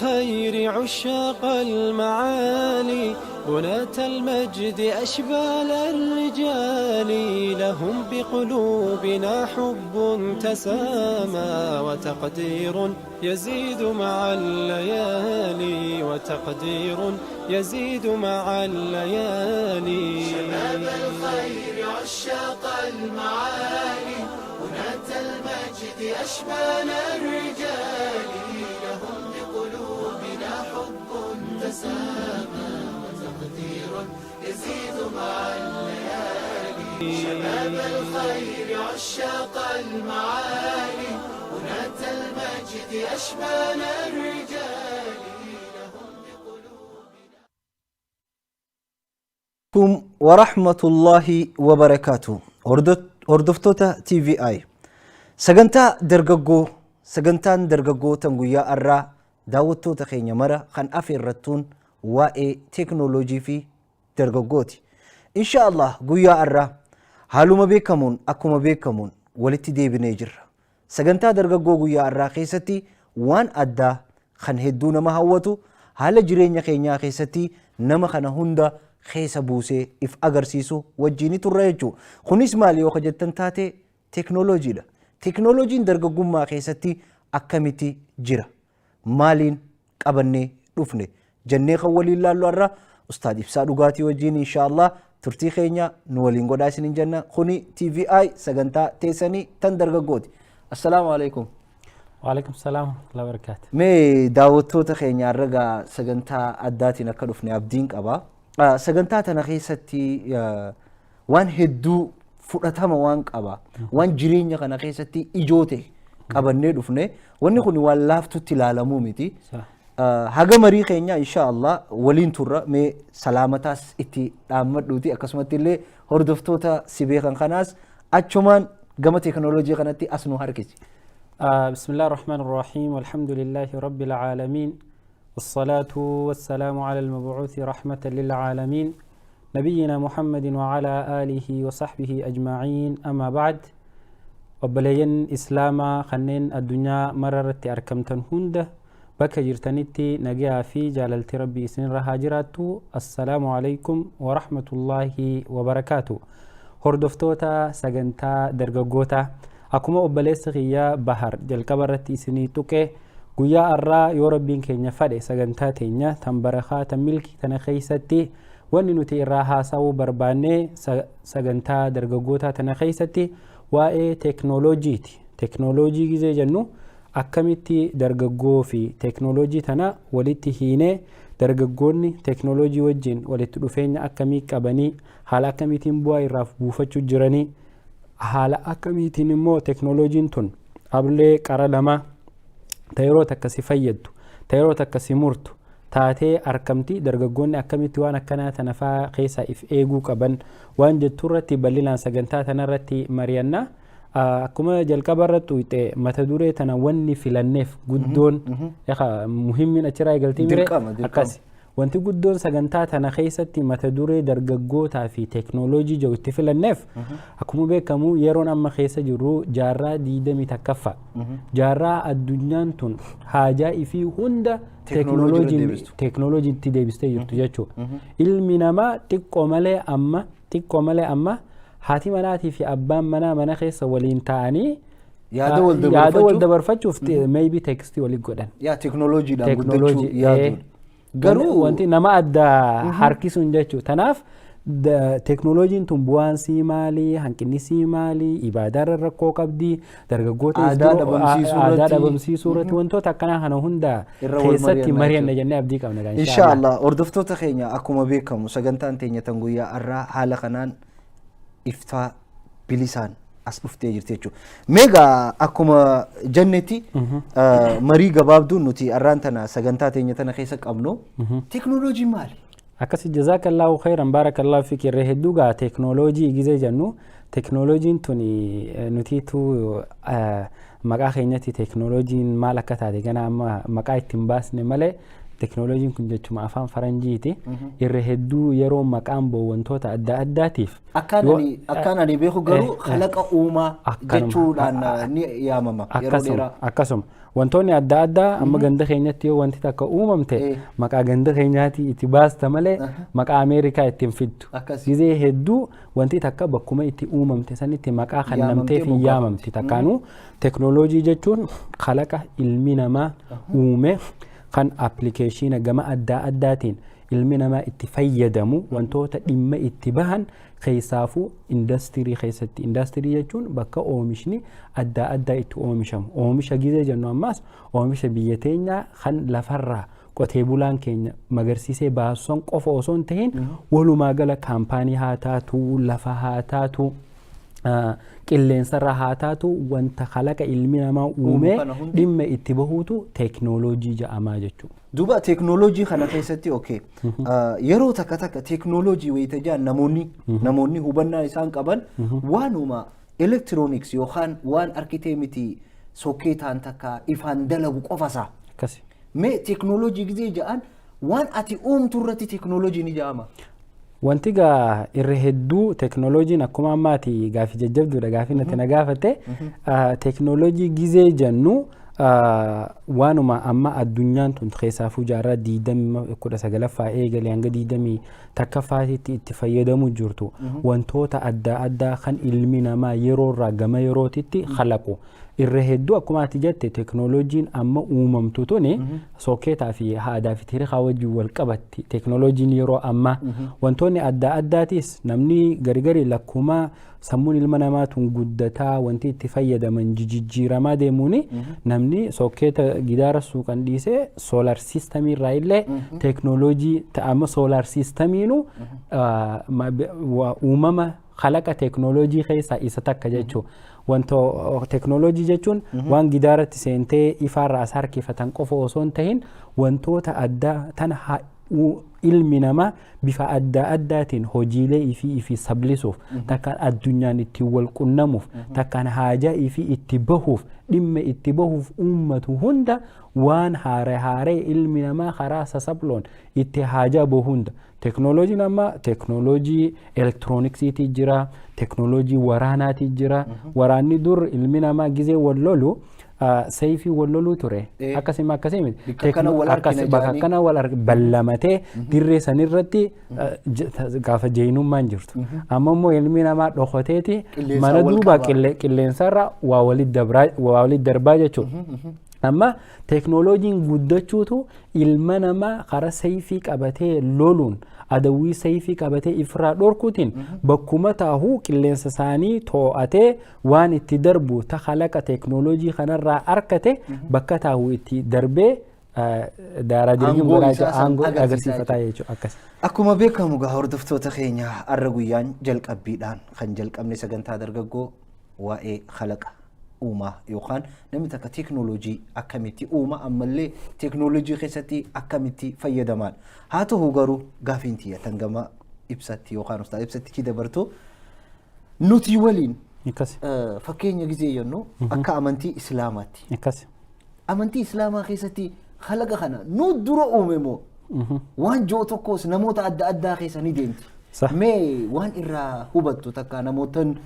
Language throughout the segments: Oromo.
الخير عشاق المعالي، بناة المجد أشبال الرجال، لهم بقلوبنا حب تسامى وتقدير يزيد مع الليالي، وتقدير يزيد مع الليالي. شباب الخير عشاق المعالي، بناة المجد أشبال الرجال، لهم بقلوبنا حب تسامى وتقدير يزيد مع الليالي. شباب الخير عشاق المعالي، بناة المجد أشبال الرجال، لهم بقلوبنا Kum warahmatullahi wabarakaatu. Hordoftoota TVI. Sagantaa dargaggoo, sagantaan dargaggoo tan guyyaa har'aa daawwattoota keenya mara kan afeerrattuun waa'ee teeknooloojii fi dargaggooti. Insha Allah guyyaa har'aa haaluma beekamuun, akkuma beekamuun walitti deebinee jirra. Sagantaa dargaggoo guyyaa har'aa keessatti waan addaa kan hedduu nama hawwatu, haala jireenya keenyaa keessatti nama kana hunda keessa buusee if agarsiisu wajjin turre jechuudha. Kunis maali yoo jettan taate, teeknooloojiidha. Teeknooloojiin dargaggummaa keessatti akkamitti jira? Maaliin qabannee dhufne? Jennee kan waliin laallu har'a Ustaad Ibsaa Dhugaatii wajjin. Insha Allah turtii keenya nu waliin godhaa isinin jenna. Kuni TVI, sagantaa teessanii tan dargaggooti. Assalaamu alaikum. وعليكم السلام ورحمة الله وبركاته. Mee daawwattoota keenya har'a gaa sagantaa addaatiin akka dhufne abdiin qaba. Sagantaa tana keessatti waan hedduu fudhatama waan qaba. Waan jireenya kana keessatti ijoo ta'e qabannee dhufne. Wanni kun waan laaftutti ilaalamuu miti. صح. Haga marii keenya insha Allah waliin turra. Mee salaamataas itti dhaammadhuuti, akkasumatti illee hordoftoota si beekan kanaas achumaan gama teeknooloojii kanatti as nu harkisi. بسم الله الرحمن الرحيم، والحمد لله رب العالمين، والصلاة والسلام على المبعوث رحمة للعالمين، نبينا محمد وعلى آله وصحبه أجمعين، أما بعد. Obboleeyyan Islaamaa kanneen addunyaa mararratti argamtan hunda, bakka jirtanitti nagayaa fi jaalalti Rabbii isinirra haa jiraattu. Assalaamu alaikum warahmatullaahi wabarakaatu. Hordoftoota sagantaa dargaggoota, akkuma obboleessi kiyyaa Bahar jalqaba irratti isinii tuqe, guyyaa har'aa yoo Rabbiin keenya fadhe sagantaa teenya tan barakaa, tan milkii tana keessatti wanni nuti irraa haasa'uu barbaanne sagantaa dargaggoota tana keessatti waa'ee teeknooloojiiti. Teeknooloojii gizee jennu akkamitti dargaggoo fi teeknooloojii tana walitti hiinee, dargaggoonni teeknooloojii wajjin walitti dhufeenya akkamii qabanii, haala akkamiitiin bu'aa irraa buufachuu jiranii, haala akkamiitiin immoo teeknooloojiin tun ablee qara lama ta yeroo takka si fayyaddu, ta yeroo takka si murtu taatee argamti, dargaggoonni akkamitti waan akkanaa tana faa keessaa if eeguu qaban waan jettu irratti bal'inaan sagantaa tanarratti mari'anna. Akkuma jalqaba irratti uyxe, mata duree tana wanni filanneef guddoon muhimmiin achirraa eegaltii mire. Dirqama, dirqama. Akkas wanti guddoon sagantaa tana keessatti mata duree dargaggootaa fi teeknooloojii jiru itti filanneef, akkuma beekamu yeroon amma keessa jirru jaarraa 21ffaa, jaarraa addunyaan tun haajaa ifii hunda Teeknooloojii irra deebistu. Teeknooloojiitti deebistee jirtu jechuudha. Ilmi namaa xiqqoo malee amma haati manaatii fi abbaan manaa mana keessa waliin ta'anii Yaada wal yaada wal dabarfachuuf dabarfachuuf maybe text walii godhan. Yaa teeknooloojiidhaan guddachuu Teeknooloojii yaaduun. Garuu wanti nama adda harkisuun jechuudha. Tanaaf teeknooloojiin tun bu'aan sii maali? Hanqinni sii maali? Ibaadaarra rakkoo qabdi? Dargaggoota Aadaa dhabamsiisuu aadaa irratti- dhabamsiisuu irratti wantoota akkanaa kana hunda Irra wal keessatti mari'anna mari'anna jechuudha. jennee abdii qabna. Insha Allah hordoftoota keenya, akkuma beekamu sagantaan teenya tan guyyaa har'aa haala kanaan iftaa bilisaan as dhuftee jirti jechuudha. Meegaa akkuma jennetti marii gabaabduun nuti har'aan tana sagantaa teenya tana keessa qabnu teeknooloojiin maali? Akkasi, jazaakallaahu khayran, baarakallaahu fiik. Irree hedduu gaa teeknooloojii gizee jennu, teeknooloojiin tun nutiitu maqaa keenyatti teeknooloojiin maal akka taate gana amma maqaa ittiin baasne malee Teknooloojiin kun jechuma afaan faranjiiti. Irra hedduu yeroo maqaan ba'u wantoota adda addaatiif. Akkaan ani beeku garuu kalaqa uumaa jechuudhaan ni yaamama yeroo dheeraa. Akkasuma wantoonni adda addaa amma ganda keenyatti yoo wanti takka uumamte maqaa ganda keenyaati itti baasta malee maqaa Ameerikaa ittiin fiddu. Gizee hedduu wanti takka bakkuma itti uumamte sanitti maqaa kan namteef hin yaamamti. Takkaanuu teknooloojii jechuun kalaqa ilmi namaa uume kan appilikeeshiina gama adda addaatiin ilmi namaa itti fayyadamu, wantoota dhimma itti bahan, keessaafuu indastirii keessatti. Indastirii jechuun bakka oomishni adda addaa itti oomishamu. Oomisha gizee jennu ammaas oomisha biyya teenyaa kan lafarraa qotee bulaan keenya magarsiisee baasuun qofa osoo hin tahin, walumaa gala kaampaanii haa taatu, lafa haa taatu, qilleensarra haa taatu, wanta kalaqa ilmi namaa uumee dhimma itti bahuutu teeknooloojii jedhamaa jechuudha. Duuba teeknooloojii kana keessatti, okay, yeroo takka takka teeknooloojii wayita jedhan namoonni hubannaa isaan qaban waanuma elektirooniks yookaan waan arkitee miti sokkeetaan takka ifaan dalagu qofasaa. Akkasi. Mee teeknooloojii gizee jedhan waan ati uumtu irratti teeknooloojii ni jedhama. Wanti gaa irra hedduu teeknooloojiin akkuma ammaati gaafii jajjabduudha gaafii natti na gaafate. Teeknooloojii gizee jennu waanuma amma addunyaan tun keessaafuu jaarraa 19ffaa eegalee hanga 21ffaatitti itti fayyadamu jirtu, wantoota adda addaa kan ilmi namaa yeroorraa gama yerootitti kalaqu. Irra hedduu akkuma ati jette teeknooloojiin amma uumamtu tuni sokkeetaa fi aadaa fi tirikaa wajjin wal qabatti. Teeknooloojiin yeroo ammaa wantoonni adda addaatis namni gargari lakkuma sammuun ilma namaa tun guddataa wanti itti fayyadaman jijjiiramaa deemuuni namni sokkeeta gidaara suuqan dhiisee solar systemii irraa illee teeknooloojii amma solar systemiinu uumama kalaqa teeknooloojii keessaa isa takka jechuudha. Wanta teeknooloojii jechuun waan gidaaratti seentee ifaarraa as harkifatan qofa osoo hin tahin, wantoota addaa tana ilmi namaa bifa adda addaatiin hojiilee ifii ifii sablisuuf, takkaan addunyaan ittiin wal qunnamuuf, takkaan haajaa ifii itti bahuuf dhimma itti bahuuf uummatu hunda, waan haare haaree ilmi namaa karaa sasaploon itti haajaa bahu hunda. Teeknooloojiin amma teeknooloojii elektirooniksiitii jira, teeknooloojii waraanaatii jira. Waraanni dur ilmi namaa gizee wal lolu seeyfii wal loluu ture. Akkasuma akkasii miti. Bakka akkana wal ballamatee dirree sanirratti gaafa jeenummaan jirtu. Amma immoo ilmi namaa dhokoteeti mana duuba qilleensarra waa walitti darbaa jechuudha. Amma teeknooloojiin guddachuutu ilma namaa karaa seeyfii qabatee loluun adawwii seeyfii qabatee ifirraa dhorkuutiin bakkuma taahuu qilleensa isaanii to'atee waan itti darbu ta kalaqa teeknooloojii kanarraa argate bakka taahuu itti darbee daaraa dirgin godhaa aangoo agarsiifataa jechuudha akkas. Akkuma beekamu gaa hordoftoota keenya, har'a guyyaan jalqabbiidhaan kan jalqabne sagantaa dargaggoo waa'ee kalaqa uumaa yookaan namni takka teeknooloojii akkamitti uuma, ammallee teeknooloojii keessatti akkamitti fayyadamaan haa ta'u. Garuu gaafiin tiyya tan gama ibsatti yookaan ustaa ibsatti dabartu nuti waliin fakkeenya gizee jennu akka amantii islaamaatti. Amantii islaamaa keessatti kalaqa kana nu dura uume moo waan ji'o tokkos namoota adda addaa keessa ni deemti. Mee waan irraa hubattu takka namootan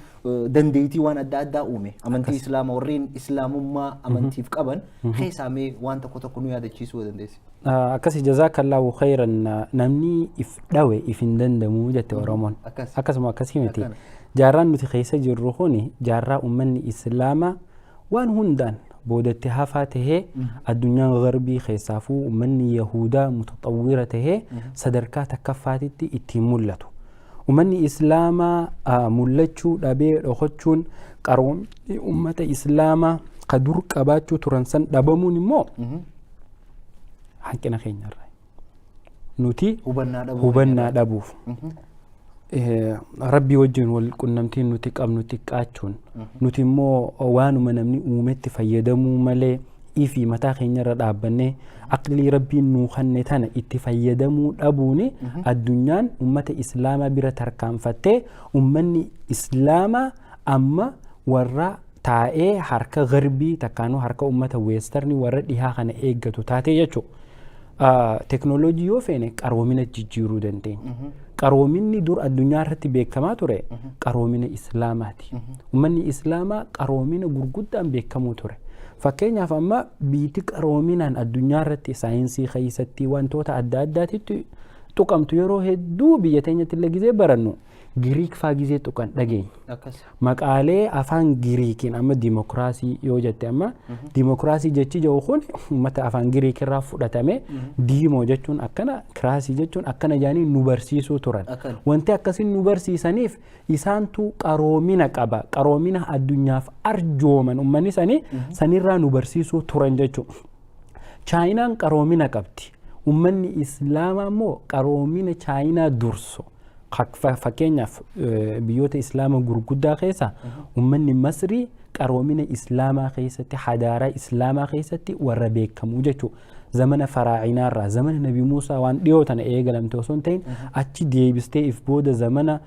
dandeettii waan adda addaa uume amantii islaamaa warreen islaamummaa amantiif qaban keessaa mee waan tokko tokko nu yaadachiisuu dandeessi. Akkasi, jazaakallaahu khayran. Namni if dhawe if hin danda'u jette Oromoon. Akkasuma akkasii miti. Jaarraan nuti keessa jirru kuni jaarraa uummanni islaamaa waan hundaan boodatti hafaa tahee addunyaan garbii keessaafuu uummanni yahudaa mutaxawwira tahee sadarkaa takkaffaatitti ittiin mul'atu. Uummanni islaamaa mul'achuu dhabee dhokachuun, qaroomni uummata islaamaa ka dur qabaachuu turan san dhabamuun immoo hanqina keenyarraa. Nuti hubannaa dhabuuf. Rabbii wajjin wal qunnamtiin nuti qabnu xiqqaachuun, nuti immoo waanuma namni uumetti fayyadamuu malee ifii mataa keenyarra dhaabbannee aqlii rabbiin nuu kenne tana itti fayyadamuu dhabuuni addunyaan ummata islaamaa bira tarkaanfattee ummanni islaamaa amma warra taa'ee harka garbii takkaanuu harka ummata westernii warra dhihaa kana eeggatu taatee jechuudha. Teknooloojii yoo feene qaroomina jijjiiruu dandeenya. Qaroominni dur addunyaa irratti beekamaa ture qaroomina Islaamaati. Uummanni Islaamaa qaroomina gurguddaan beekamuu ture. Fakkeenyaaf, amma biitti qaroominaan addunyaa irratti saayinsii keessatti, wantoota adda addaatitti tuqamtu, yeroo hedduu biyya teenyatti illee gizee barannu Giriik faa gizee tuqan dhageenya. Maqaalee afaan Giriikiin amma dimokiraasii yoo jette, amma dimokiraasii jechi jiru kun uummata afaan Giriik irraa fudhatame. Diimoo jechuun akkana, kiraasii jechuun akkana jedhanii nu barsiisuu turan. Wanti akkasiin nu barsiisaniif isaantu qaroomina qaba. Qaroomina addunyaaf arjooman uummanni sanii sanirraa nu barsiisuu turan jechuudha. Chaayinaan qaroomina qabdi. Uummanni Islaamaa immoo qaroomina Chaayinaa dursu. Fakkeenyaaf, biyyoota Islaamaa gurguddaa keessa uummanni Masrii qaroomina Islaamaa keessatti, hadaaraa Islaamaa keessatti warra beekamu jechuudha. Zamana Faraa'inaarraa, zamana Nabi Muusaa waan dhiyoo tana eegalamte osoo hin ta'in, achi deebistee if booda zamana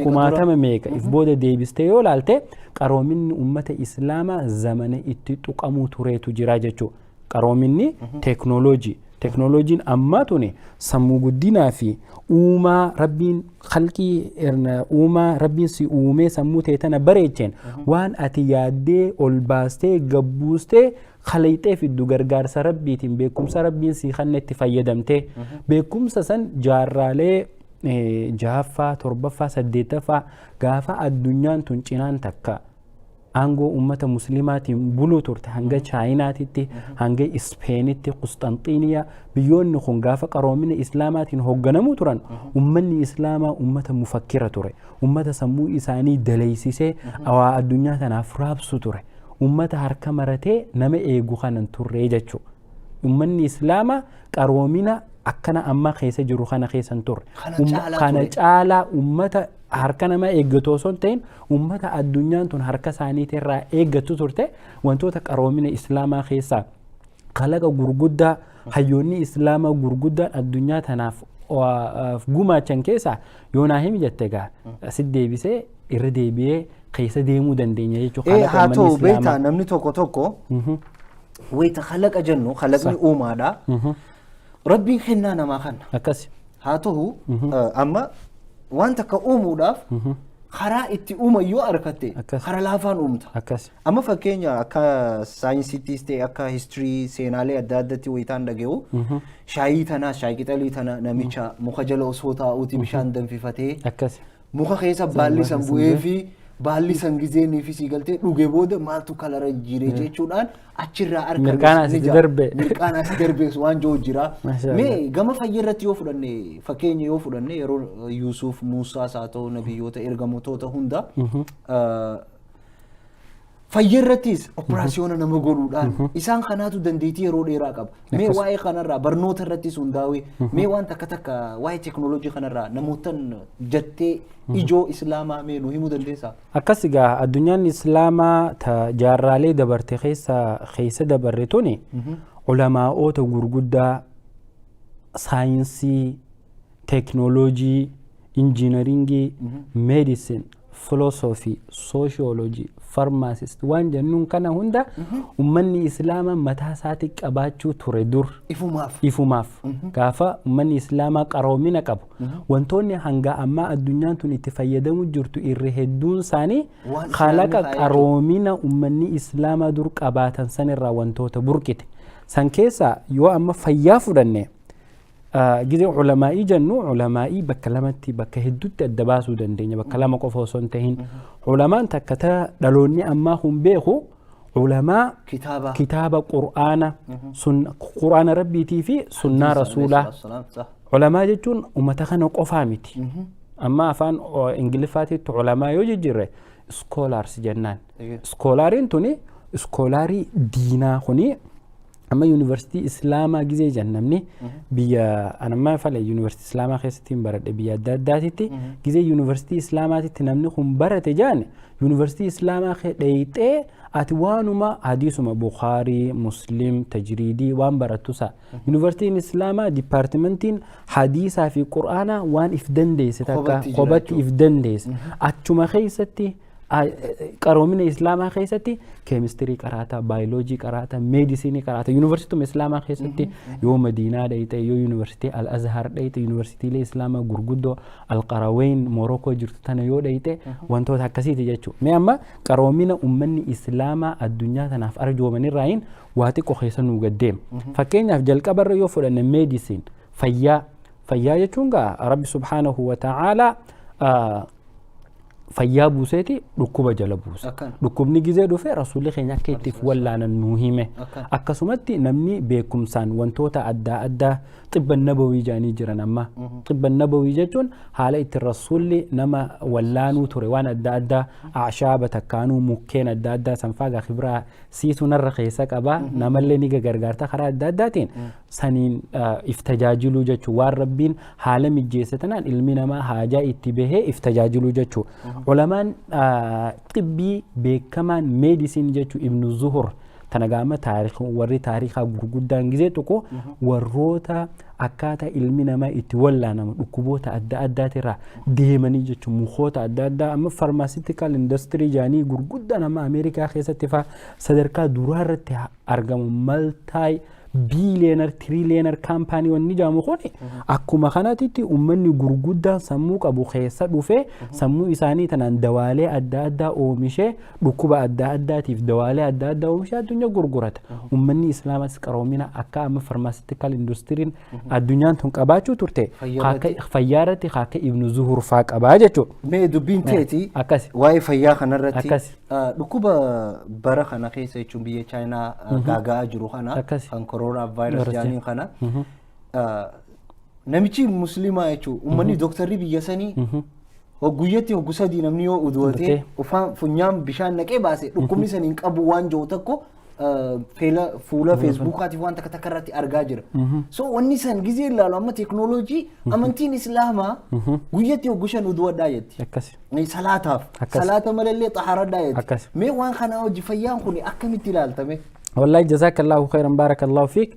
kumaatama meeqa if booda deebistee yoo laalte, qaroominni uummata Islaamaa zamana itti tuqamuu tureetu jira jechuudha. Qaroominni teeknooloojii. Teeknooloojiin ammaa tuni sammuu guddinaa fi uumaa Rabbiin kalqii uumaa Rabbiin si uumee sammuu ta'e tana bareecheen, waan ati yaaddee ol baastee gabbuustee kalayxee fiddu, gargaarsa Rabbiitiin, beekumsa Rabbiin si kannetti fayyadamtee, beekumsa san jaarraalee jahaffaa, torbaffaa, saddeettaffaa gaafa addunyaan tun cinaan takka aangoo uummata Muslimaatiin buluu turte, hanga Chaayinaatitti, hanga Ispeenitti, Qusxanxiiniyaa, biyyoonni kun gaafa qaroomina Islaamaatiin hoogganamuu turan, uummanni Islaamaa uummata mufakkira ture, uummata sammuu isaanii daleessisee waa addunyaa tanaaf raabsu ture, uummata harka maratee nama eegu kanan turree jechuudha. Uummanni Islaamaa qaroomina akkana amma keessa jiru kana keessa hin turre. Kana caalaa uummata harka nama eeggatu osoo hin ta'in, uummata addunyaan tun harka isaaniitirraa eeggattu turte. Wantoota qaroomina Islaamaa keessaa kalaqa gurguddaa hayyoonni Islaamaa gurguddaan addunyaa tanaaf gumaachan keessaa yoo naa himi jette, gaa asit deebisee irra deebi'ee keessa deemuu dandeenya jechuudha. Ee, haa ta'u, beektaa, namni tokko tokko wayita kalaqa jennu, kalaqni uumaadha. Rabbiin kennaa namaa kanna. Haa ta'u, amma waan takka uumuudhaaf karaa itti uuman yoo argatte, karaa laafaan uumta. Amma fakkeenya akka saayinsiittis ta'e, akka history seenaalee adda addaatti wayitaan dhaga'u, shaayii tana, shaayii qixalii tana, namicha muka jala osoo taa'uuti bishaan danfifatee muka keessa baalli san bu'ee fi baalli san gizeenii fi sii galtee dhuge booda maaltu kalara jijjiiree jechuudhaan achirraa argame. Mirqaana asitti darbe. Mirqaana asi darbe waan jiru jira. Mee gama fayyaa irratti yoo fudhanne, fakkeenya yoo fudhanne, yeroo Yuusuf, Muusaas haa ta'u, nabiyyoota ergamoota hunda fayyaa irrattis operaasiyoona nama godhuudhaan isaan kanaatu dandeettii yeroo dheeraa qaba. Mee waa'ee kanarraa, barnoota irrattis hundaa'ee, mee waan takka takka waa'ee teekinooloojii kanarraa namootan jettee ijoo Islaamaa mee nu himuu dandeessaa? Akkas egaa, addunyaan Islaamaa ta jaarraalee dabarte keessa dabarre tuni ulamaa'oota gurguddaa saayinsii, teekinooloojii, injiinaringii, medicine, filosoofii, sooshoolojii, pharmacist waan jennuun kana hunda ummanni Islaamaa mataa isaatti qabaachuu ture dur. Ifumaaf. Ifumaaf. Gaafa ummanni Islaamaa qaroomina qabu, wantoonni hanga ammaa addunyaan tun itti fayyadamu jirtu irra hedduun isaanii waan kalaqa Islaamni qaroomina ummanni Islaamaa dur qabaatan sanirraa wantoota burqite. San keessa yoo amma fayyaa fudhanne, gizee ulamaa'ii jennu, ulamaa'ii bakka lamatti, bakka hedduutti adda baasuu dandeenya, bakka lama qofa osoo hin tahin. Ulamaan takka ta dhaloonni ammaa kun beeku, ulamaa kitaaba. Kitaaba Qur'aana sun, Qur'aana Rabbiitii fi sunnaa Rasuulaa. Ulamaa jechuun ummata kana qofaa miti. Amma afaan Ingiliffaatitti ulamaa yoo jijjiirre scholars jennaan. Scholariin tuni scholarii diinaa kuni amma yuunivarsiitii Islaamaa gizee jennamni biyya anammaa fale yuunivarsiitii Islaamaa keessatti hin baradhe, biyya adda addaatitti gizee yuunivarsiitii Islaamaatitti namni kun barate jaan, yuunivarsiitii Islaamaa kee dheeyxee ati waanuma hadiisuma Bukaarii, Muslim, tajriidii waan barattu sa yuunivarsiitiin Islaamaa dipaartimentiin hadiisaa fi Qur'aanaa waan if dandeesse takka Kophatti jira kophatti jechuudha. If dandeesse achuma keessatti. Qaroomina Islaamaa keessatti keemistirii qaraataa, baayoloojii qaraataa, meedisinii qaraataa. Yuunivarsiituma Islaamaa keessatti yoo Madiinaa dhayxe, yoo Yuunivarsiitii Al Azhar dhayxe, yuunivarsiitiilee Islaamaa gurguddoo Alqaraweyn Morokoo jirtu tana yoo dhayxe, wantoota akkasiiti jechuudha. Mee amma qaroomina uummanni Islaamaa addunyaa tanaaf arjoomanirraayin waa xiqqoo keessa nuu gaddeema. Fakkeenyaaf, jalqabarra yoo fudhanne medicine, fayyaa. Fayyaa jechuun gaa Rabbi subhaanahu wa ta'aalaa fayyaa buuseeti dhukkuba jala buuse. Dhukkubni gizee dhufe, Rasuulli keenya akka itti wallaanan nuu hime. Akkasumatti namni beekumsaan wantoota adda addaa xibba nabawii jedhanii jiran amma. Xibba nabawii jechuun haala itti Rasuulli nama wallaanuu ture, waan adda addaa, ashaaba takkaanuu mukkeen adda addaa sanfaa gaa kibraa siitu narra keessa qaba, namallee ni gargaarta karaa adda addaatiin saniin if tajaajiluu jechuun, waan Rabbiin haala mijjeesse tanaan ilmi namaa haajaa itti bahee if tajaajiluu jechuudha. Ulamaan xibbii beekamaan medicine jechuun Ibnu Zuhur tana gaama warri taarikaa gurguddaan gizee tokko warroota akkaataa ilmi namaa itti wallaanamu dhukkuboota adda addaatirraa deemanii jechuun, mukoota adda addaa. Amma pharmaceutical industry jaanii gurguddaan amma Ameerikaa keessatti faa sadarkaa duraa irratti argamu, multi billionaire, trillionaire company wanni jedhamu kun, akkuma kanatti uummanni gurguddaan sammuu qabu keessa dhufee sammuu isaanii tanaan dawaalee adda addaa oomishee, dhukkuba adda addaatiif dawaalee adda addaa oomishee addunyaa gurgurata. Uummanni Islaamas qaroomina akka amma pharmaceutical industryn addunyaan tun qabaachuu turte fayyaa irratti akka Ibnu Zuhur faa qabaa jechuudha. Mee dubbiin teeti waa'ee fayyaa kanarratti dhukkuba bara kana keessa jechuun biyya Chaayinaa gaaga'aa jiru kana, kan koronaa vaayirasii jedhaniin kana, namichi musliimaa jechuun uummanni dooktarri biyya sanii guyyatti hoggu 3 namni yoo uduwatee ufaan funyaan bishaan naqee baase dhukkubni saniin hin qabu waan jiru tokko feela fuula Feesbuukaatiif waan takka takka irratti argaa jira. So wanni san gizee ilaalu, amma teeknooloojii, amantiin Islaamaa guyyatti hoggu 5 uduwadhaa jetti. Salaataaf. Salaata malallee xaharadhaa jetti. Mee waan kanaa hojii fayyaan kun akkamitti ilaaltame? Wallahi, jazakallahu khairan, barakallahu fiik.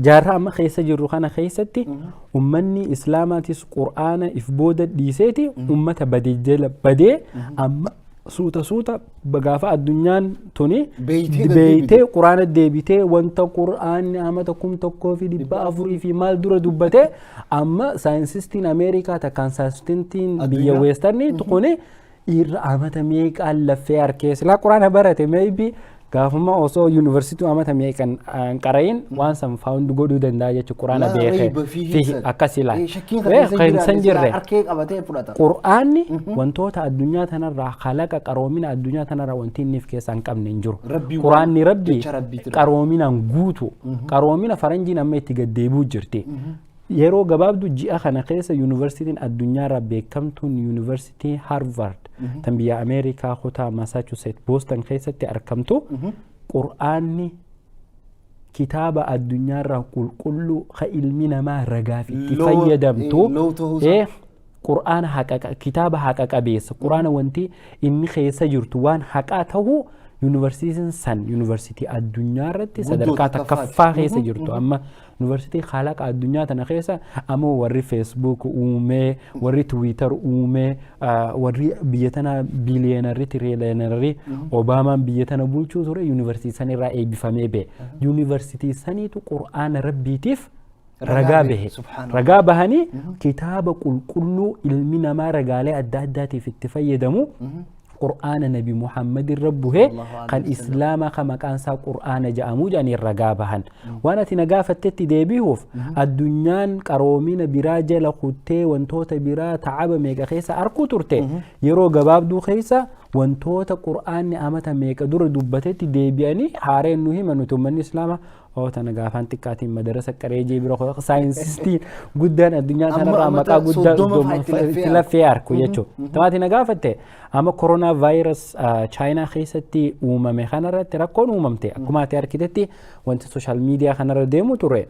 Jaarraa amma keessa jirru kana keessatti ummanni Islaamaatis Qur'aana if booda dhiiseeti ummata badee jala badee, amma suuta suuta gaafa addunyaan tuni beeytee Qur'aana deebitee, wanta Qur'aanni amata 1400 fi maal dura dubbate, amma saayinsistiin Ameerikaa takkaan saayinsistiin biyya westernii kuni irra amata meeqaan laffee harkee silaa Qur'aana barate, maybe gaafuma osoo yuunivarsiitii amata meeqan qarayin waan san found godhuu danda'a jechuudha, Qur'aana beekee akkas ilaala. Kan jirre. Qur'aanni wantoota addunyaa tanarraa kalaqa, qaroomina addunyaa tanarraa wanti inni of keessaa hin qabne hin jiru. Qur'aanni Rabbi qaroominaan guutu, qaroomina faranjiin amma itti gaddeebi'uu jirti. Yeroo gabaabduu ji'a kana keessa yuunivarsiitiin addunyaarraa beekamtuun, Yuunivarsiitii Harvard tan biyya Ameerikaa kutaa Massachusetts Boston keessatti argamtu, Qur'aanni kitaaba addunyaarraa qulqulluu ka ilmi namaa ragaaf itti fayyadamtu, Qur'aana haqa, kitaaba haqa qabeessa, Qur'aana wanti inni keessa jirtu waan haqaa ta'uu, yuunivarsiitiin san yuunivarsiitii addunyaa irratti sadarkaa takkaffaa keessa jirtu. Amma yuunivarsiitii kalaqa addunyaa tana keessa amma warri Facebook uumee, warri Twitter uumee, warri biyya tana billionaireri, trillionaireri, Obaamaan biyya tana bulchuu ture, yuunivarsiitii sanirraa eebbifamee ba'e. Yuunivarsiitii saniitu Qur'aana Rabbiitiif ragaa bahe. Ragaa bahanii kitaaba qulqulluu ilmi namaa ragaalee adda addaatiif itti fayyadamu, Qur'aana Nabi Muhammad irra buhee kan Islaamaa kan maqaan isaa Qur'aana jedhamu jedhanii ragaa bahan. Waan ati na gaafattetti deebi'uuf, addunyaan qaroomina biraa jala kuttee wantoota biraa ta'aba meeqa keessa arkuu turte, yeroo gabaabduu keessa wantoota Qur'aanni amata meeqa dura dubbatetti deebi'anii haareen nu hima. Nuti uummanni Islaamaa oo tana gaafaan xiqqaatiin madarasa qareejee bira, saayinsistiin guddaan addunyaa kanarraa maqaa guddaa itti laffee arku jechuudha. Tamaati na gaafatte, amma koronaa vaayirus Chaayinaa keessatti uumame kanarratti rakkoon uumamte, akkuma ati argitetti wanti social media kanarra deemu ture.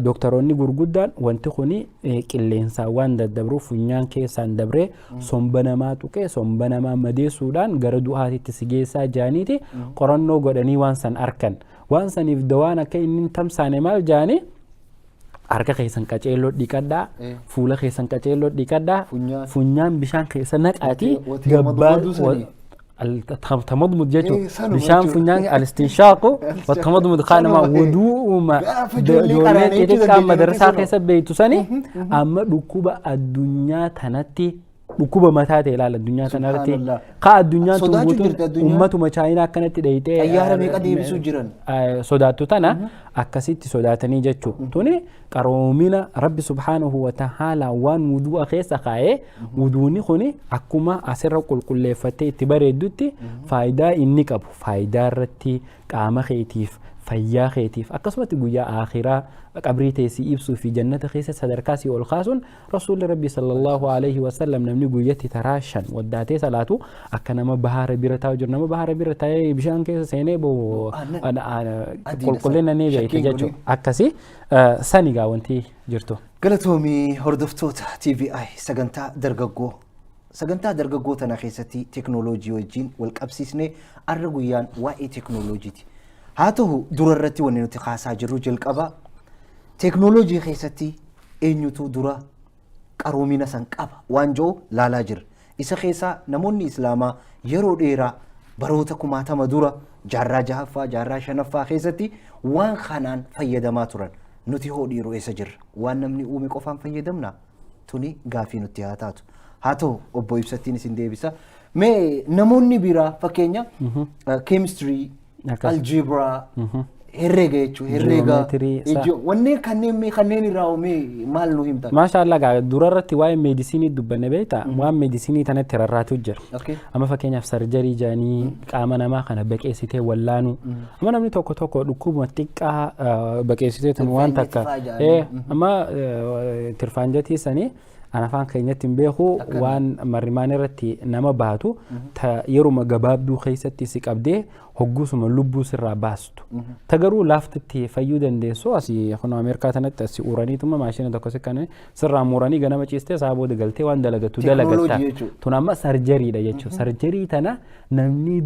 Dooktaroonni gurguddaan wanti kuni qilleensaan waan daddabruuf funyaan keessaan dabree somba namaa tuqee somba namaa madeessuudhaan gara du'aatitti si geessaa jaaniiti qorannoo godhanii waan san arkan. Waan saniif dawaan akka inni hin tamsaane maal jaanii Harka keessan qaceelloo dhiqadhaa, fuula keessan qaceelloo dhiqadhaa, Funyaan. Funyaan bishaan keessa naqaatii Gabbaa gabbaa sanii. Tamadmud jechuun Sanuma bishaan jechuudha. Funyaan الاستنشاق والتمضمض kanuma Sanuma, wudu'uma. Gaafa ijoollee ijoollee qaraanii jechuudha xixiqqaa dandeenya madarsaa sanuma. Keessa beektu sani amma dhukkuba addunyaa tanatti dhukkuba mataa ta'e ilaala addunyaa tanarratti Subhaanallah. Ka addunyaan tun Sodaachuu guutuun jirti addunyaan. Ummatuma Chaayinaa akkanatti dheeyitee Xayyaara meeqa deebisuu jiran? Sodaattu tana akkasitti sodaatanii jechuu. Tuni qaroomina Rabbi subhaanahu wa ta'aalaa waan wudu'a keessa kaa'ee. Wuduuni kuni akkuma asirra qulqulleeffattee itti bareeddutti faayidaa inni qabu faayidaa irratti qaama keetiif, fayyaa keetiif, akkasumatti guyyaa akhiraa qabrii teessii ibsuu fi jannata keessa sadarkaa si ol kaasuun Rasuulli Rabbi sallallahu alaihi wasallam namni guyyatti taraa 5 waddaatee salaatu akka nama bahaara bira taa'u jiru, nama bahaara bira taa'ee bishaan keessa seenee boo Adiidha qulqullina ni beekte shakkiin jechuudha. kuni. Akkasii sani gaa wanti jirtu. Galatoomii hordoftoota TVI sagantaa dargaggoo. Sagantaa dargaggoo tana keessatti teeknooloojii wajjin wal qabsiisnee arra guyyaan waa'ee teeknooloojiiti. Haa ta'u, dura irratti wanni nuti kaasaa jirru jalqaba teeknooloojii keessatti eenyutu dura qaroomina san qaba waan jiru laalaa jirra. Isa keessaa namoonni Islaamaa yeroo dheeraa baroota kumaatama dura jaarraa jahaffaa, jaarraa shanaffaa keessatti waan kanaan fayyadamaa turan. Nuti hoo dhiiroo eessa jirra? Waan namni uume qofaan fayyadamna? Tuni gaafii nutti haa taatu. Haa ta'u, obbo Ibsattiin isin deebisa. Mee namoonni biraa fakkeenya keemistirii, aljeebraa, herreega jechuun herreega, Ji'oomeetirii, wanneen kanneen mee kanneen irraa mee maal nu himta? Maasha Allah, gaa dura irratti waa'ee meedisinii dubbanne beektaa, waan meedisinii tanatti rarraatu jira. Amma fakkeenyaaf surgery jedhanii qaama namaa kana baqeessitee wallaanuu. Amma namni tokko tokko dhukkubuma xiqqaa baqeessitee tun waan takka. Tirfaanjetii fa'aa jedhanii. Amma tirfaanjetii sanii an afaan keenyatti hin beeku, waan marrimaan irratti nama baatu ta yeruma gabaabduu keessatti si qabdee hoggusuma lubbuu sirraa baastu. Ta garuu laaftitti fayyuu dandeessu asii kun Ameerikaa tanatti asii uraniituma maashina tokko si kan sirraa muranii ganama ciistee isaa booda galtee waan dalagattu dalagatta. Teeknooloojii jechuudha. Tun amma surgerydha jechuudha. Surgery tana namni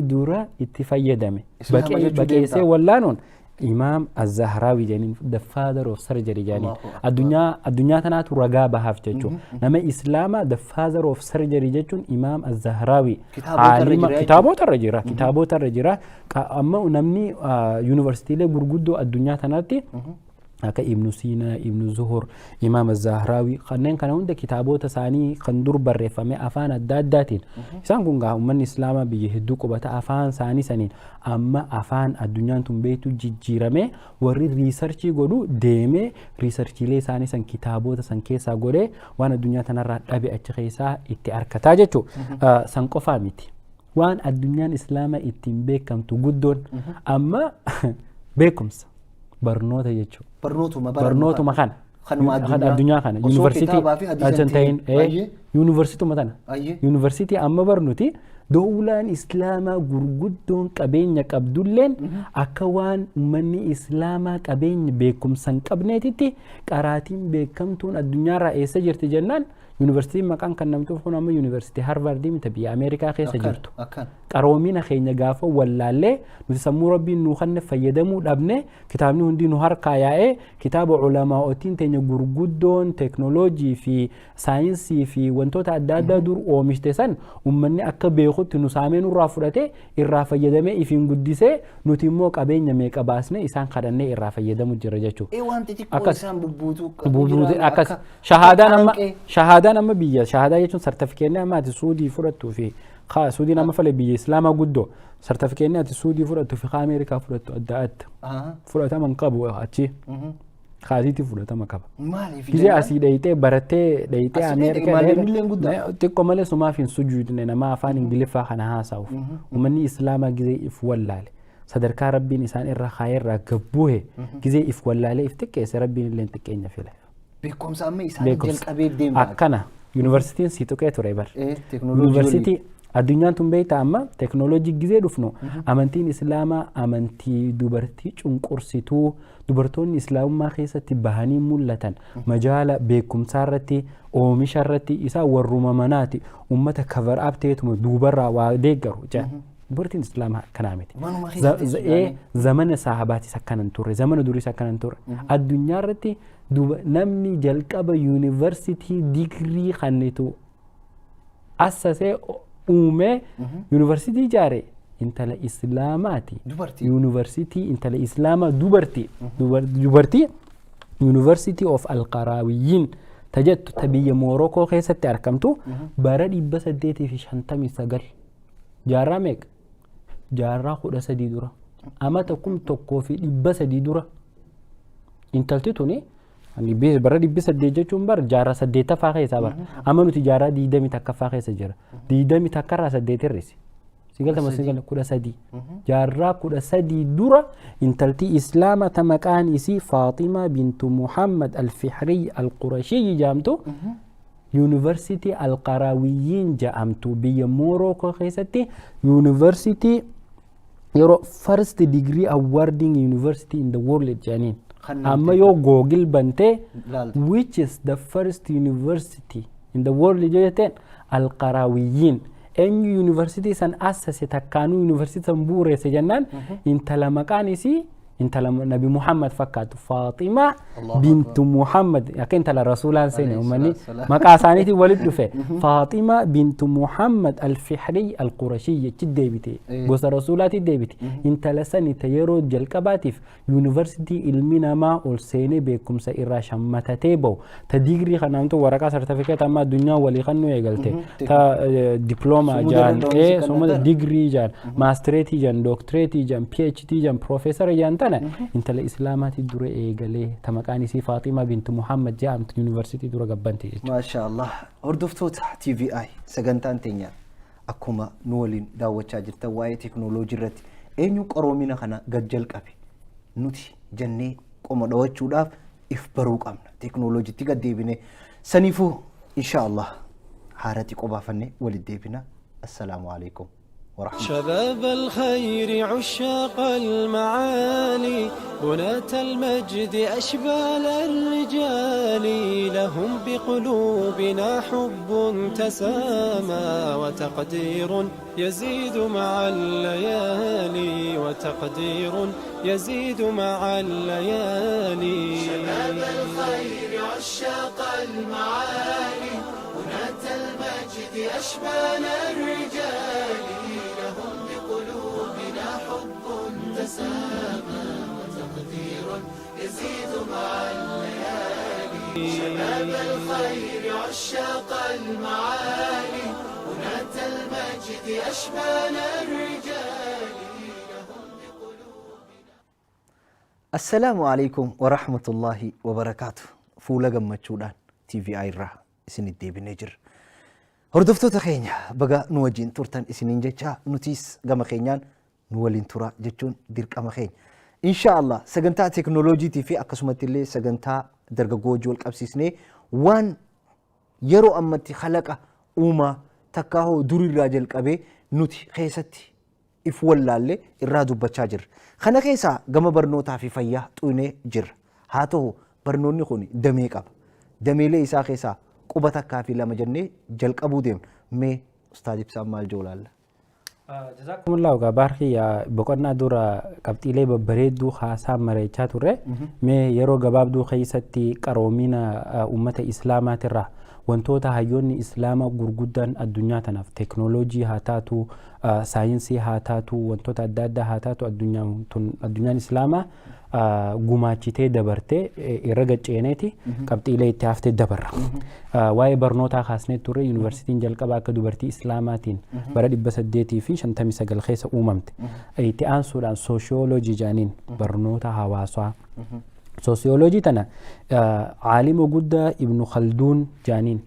dura itti fayyadame Islaama jechuu baqeessee deemtaa? wallaanuun Imaam Az-Zahraawi jedhaniin, the father of surgery jedhaniin. Allahu akbar. Addunyaa tanaatu ragaa bahaaf jechuudha. Nama Islaama the father of surgery jechuun Imaam Az-Zahraawi. Kitaabota irra Aalima- jira. Kitaabota irra jira, kitaabota irra jira. Amma namni yuunivarsiitiilee gurguddoo addunyaa tanaatti akka Ibnu Siinaa, Ibnu Zuhur, Imaam Zahraawi kanneen kana hunda kitaabota isaanii kan dur barreeffame afaan adda addaatiin. Isaan kun gaa uummanni Islaamaa biyya hedduu qubata afaan isaanii saniin amma afaan addunyaan tun beektu jijjiirame warri research godhu deemee researchiilee isaanii san kitaabota san keessaa godhee waan addunyaa tanarraa dhabe achi keessaa itti argataa jechuudha. San qofaa miti. Waan addunyaan Islaamaa ittiin beekamtu guddoon amma beekumsa barnoota jechuudha. Barnootuma Barnootuma kana. Kanuma Kan addunyaa. Addunyaa kana. Osoo Yuunivarsiitii kitaabaa fi hadiisa achi hin hin ta'in. ta'in. Ayyee. Yuunivarsiituma tana. Ayyee. Yuunivarsiitii amma barnuti dowlaan Islaamaa gurguddoon qabeenya qabdulleen akka waan uummanni Islaamaa qabeenya beekumsa hin qabneetitti qaraatiin beekamtuun addunyaarraa eessa jirti jennaan, yuunivarsiitiin maqaan kan namtuuf kun amma yuunivarsiitii Harvardii miti, biyya Ameerikaa keessa jirtu. Qaroomina keenya gaafa wallaallee nuti sammuu Rabbiin nuu kanne fayyadamuu dhabne, kitaabni hundi nu harkaa yaa'ee kitaaba ulamaa'otiin teenya gurguddoon teeknooloojii fi saayinsii fi wantoota adda addaa dur oomishte san ummanni akka beekutti nu saamee nurraa fudhatee irraa fayyadamee ifiin guddisee, nuti immoo qabeenya meeqa baasne isaan kadhannee irraa fayyadamu jira jechuudha. Ee, waan xixiqqoo isaan bubbuutu Bubuute akkas shahaadaan amma shahaadaan amma biyya shahadaa jechuun sartifikeetni amma ati Suudii fudhattuu fi Suudiin amma fale biyya Islaamaa guddoo, sartifikeetni ati Suudii fudhattuu fi Ameerikaa fudhattu adda adda fudhatama hin qabu, achi kaasiitti fudhatama qaba. Maaliif? Gizee asii dhayitee barattee dhayitee Asii Ameerikaa maallaqni illee guddaa. Xiqqoo malee sumaaf hin sujuudne nama afaan Ingiliffaa kana haasa'uuf. Uummanni Islaamaa gizee if wallaale sadarkaa Rabbiin isaan irra kaayee irraa gabbuhe, gizee if wallaalee if xiqqeesse, Rabbiin illee xiqqeenya fila. Beekumsa amma isaan Beekumsa. jalqabee deema. Akkana yuunivarsiitiin si tuqee ture bar. Teeknooloojii. Yuunivarsiitii addunyaan tun beektaa, amma teeknooloojii gizee dhufnu amantiin Islaamaa amantii dubartii cunqursituu, dubartoonni Islaamummaa keessatti bahanii mul'atan majaala beekumsaa irratti, oomisha irratti isaa warruma manaati, ummata cover up ta'eetuma duubarraa waa deeggaru jedha. Dubartiin Islaamaa akkanaa miti. Manuma keessa teessu. Zamana sahabaatis akkana hin turre, zamana duriis akkana hin turre. Addunyaa irratti namni jalqaba yuunivarsiitii digirii kannitu assasee uumee yuunivarsiitii ijaare intala Islaamaati. Dubartii. Yuunivarsiitii intala Islaamaa dubartii. Dubartii University of Alqaraawiyyiin ta jettu, ta biyya Moorokoo keessatti argamtu, bara 859, jaarraa meeqa? Jaarraa 13 dura. Amata 1300 dura. Intalti tuni bara 800 jechuun bara jaarraa saddeettaffaa keessaa bara. Amma nuti jaarraa 21ffaa keessa jira. 21rraa saddeet hir'isi. Sigaltama sigala 13. Jaarraa 13 dura intalti Islaama ta maqaan isii Faaximaa bintu Muhammad Al-Fihriy Al-Qurashiyyi jedhamtu Yuunivarsiitii Alqaraawiyyiin jedhamtu biyya Moorookoo keessatti yuunivarsiitii yeroo first degree awarding university in the world jedhaniin. Kan Amma yoo Google bantee laaltu. "Which is the first university in the world?" yoo jetteen, Alqaraawiyyiin. Eenyu yuunivarsiitii san assase, takkaanuu yuunivarsiitii san bu'uureesse jennaan, intala maqaan isii intala Nabi Muhammad fakkaatu, Faaximaa Allahu bintu Muhammad, akka intala rasuulaan seene Alayhi uummanni salaatu salaam. Maqaa isaaniitiin walitti dhufe, Faaximaa bintu Muhammad Al-Fihriy Al-Qurashiyyi achi deebite, gosa rasuulaatti deebite. Intala sani ta yeroo jalqabaatiif yuunivarsiitii ilmi namaa ol seenee beekumsa irraa shammatatee bahu, ta digirii kanaamtu waraqaa sartifikeet amma addunyaa walii kan nu eegalte, ta diploomaa sumuda jaan danda'uun si sumuda kan digirii jaan, maastireetii jaan, dooktireetii jaan, PhD jaan, piroofeesara jaan, tana intala Islaamaati dura eegalee, ta maqaan isii Faaximaa bintu Muhammad jedhamtu yuunivarsiitii dura gabbante jechuudha. Maasha Allah. Hordoftoota TVI, sagantaan teenya akkuma nu waliin daawwachaa jirtan waa'ee teekinooloojii irratti eenyu qaroomina kana gad jalqabe nuti jennee qoma dhawachuudhaaf if baruu qabna. Teekinooloojiitti gad deebine saniifuu insha Allah haara xiqqoo baafannee walitti deebina. Assalaamu alaikum warahmatullahi. شباب الخير، عشاق المعالي، بناة المجد، أشبال الرجال، لهم بقلوبنا حب تسامى وتقدير يزيد مع الليالي، وتقدير يزيد مع الليالي. شباب الخير، عشاق المعالي، بناة المجد، أشبال الرجال، لهم بقلوبنا حب تسامى وتقدير يزيد مع الليالي. شباب الخير، عشاق المعالي، بناة المجد، أشبال الرجال، لهم بقلوبنا Assalaamu alaikum warahmatullahi wabarakaatu. Fuula gammachuudhaan TVI irraa isinitti deebinee jirra. Hordoftoota keenya, baga nu wajjin turtan isiniin jecha, nutis gama keenyaan nu waliin tura jechuun dirqama keenya. Insha Allah sagantaa teekinooloojiitii fi akkasumatti illee sagantaa dargaggoo wajjin wal qabsiisnee waan yeroo ammatti kalaqa uumaa takkaa hoo durirraa jalqabee nuti keessatti if wallaalle irraa dubbachaa jirra. Kana keessaa gama barnootaa fi fayyaa xuynee jirra. Haa ta'u, barnoonni kun damee qaba. Dameelee isaa keessaa quba takkaa fi lama jennee jalqabuu deemna. Mee Ustaaz Ibsaan maal joolaalla? Jazaakumullahu gabaarki. Boqonnaa dura qabxiilee babbareedduu haasaa mareechaa turre. Mee yeroo gabaabduu keessatti qaroomina uummata Islaamaatirraa wantoota hayyoonni Islaamaa gurguddaan addunyaa tanaaf, teeknooloojii haa taatu, saayinsii haa taatu, wantoota adda addaa haa taatu, addunyaan tun addunyaan Islaamaa gumaachitee dabartee irra gacceeneeti qabxiilee itti haftee dabarra. Waa'ee barnootaa kaasnee turre. Yuunivarsiitiin jalqaba akka dubartii Islaamaatiin bara 859 keessa uumamte. Itti aansuudhaan sooshiyooloojii jedhaniin barnoota hawaasaa. Sooshiyooloojii tana caalima guddaa Ibnu Khalduun jedhaniin.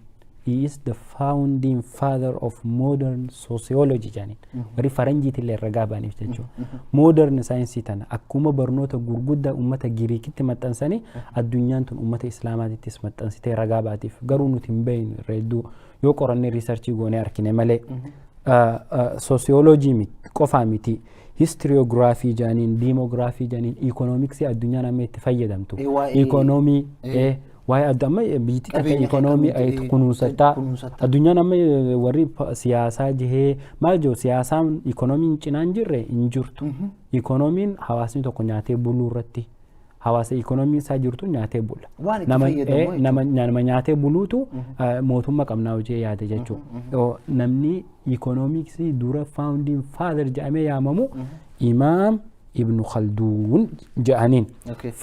He is the founding father of modern sociology jedhaniin. Warri faranjiitillee irra gaabaniif jechuudha. Modern saayinsii tana akkuma barnoota gurguddaa uummata Giriikitti maxxansanii addunyaan tun uummata Islaamaatittis maxxansitee ragaa baatiif, garuu nuti hin beeknu irra hedduu yoo qorannee research goonee argine malee. Soosiyooloojii qofaa miti. Historiography jedhaniin, demography jedhaniin, ikoonomiksii addunyaan amma itti fayyadamtu. Ikoonoomii, Waa'ee adda amma biyyi takka Qabeenya kee ikonoomii akkamitti kunuunsataa. Kunuunsatta. Addunyaan amma warri siyaasaa jehee maal jiru, siyaasaan ikoonomiin cinaa hin jirre hin jirtu. Ikoonomiin hawaasni tokko nyaatee buluu irratti, hawaasa ikoonomiin isaa jirtu nyaatee bula. Waan itti Nama fayyadamu jechuudha. Nama nyaatee buluutu mootummaa qabnaa hojii yaade jechuudha. Namni ikoonomiksii dura founding father jedhamee yaamamu Imaam Ibnu Khalduun jedhaniin.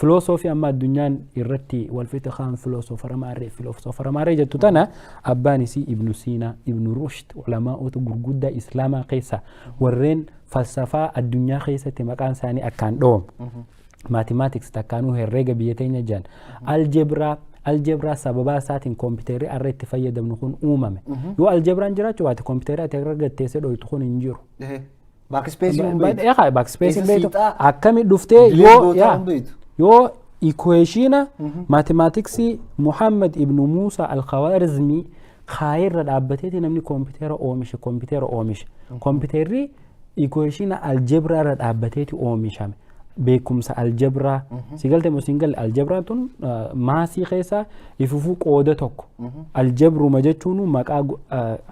Filosoofii amma addunyaan irratti wal fixe kaan filosoofara maarree, filosoofara maarree jettu tana, abbaan isii Ibnu Siinaa, Ibnu Rushd, ulamaa'ota gurguddaa Islaamaa keessa warreen falsafaa addunyaa keessatti maqaan isaanii akkaan dhowamu. Mathematics takkaanuu herreega biyya teenya jiran. Aljeebraa, aljeebraa sababaa isaatiin kompiitarri har'a itti fayyadamnu kun uumame. Yoo aljeebraan jiraachuu baate, kompiitarri ati irra gatteessee dhoytu kun hin jiru. Backspace hin beektu. Eegaa, backspace hin Eessa beektu. siixaa? Akkami dhuftee Delete yoo gootaa yaa hin beektu. Yoo equation mathematicsii Muhammad ibnu Musa al-Khwarizmi kaayirra dhaabbateeti namni kompiitara oomishe, kompiitara oomishe. Kompiitarri equation aljeebraa irra dhaabbateeti oomishame. Beekumsa aljebraa si galte moo siin galle? Aljebraan tun maasii keessaa ifufuu qooda tokko. Aljebruma jechuun maqaa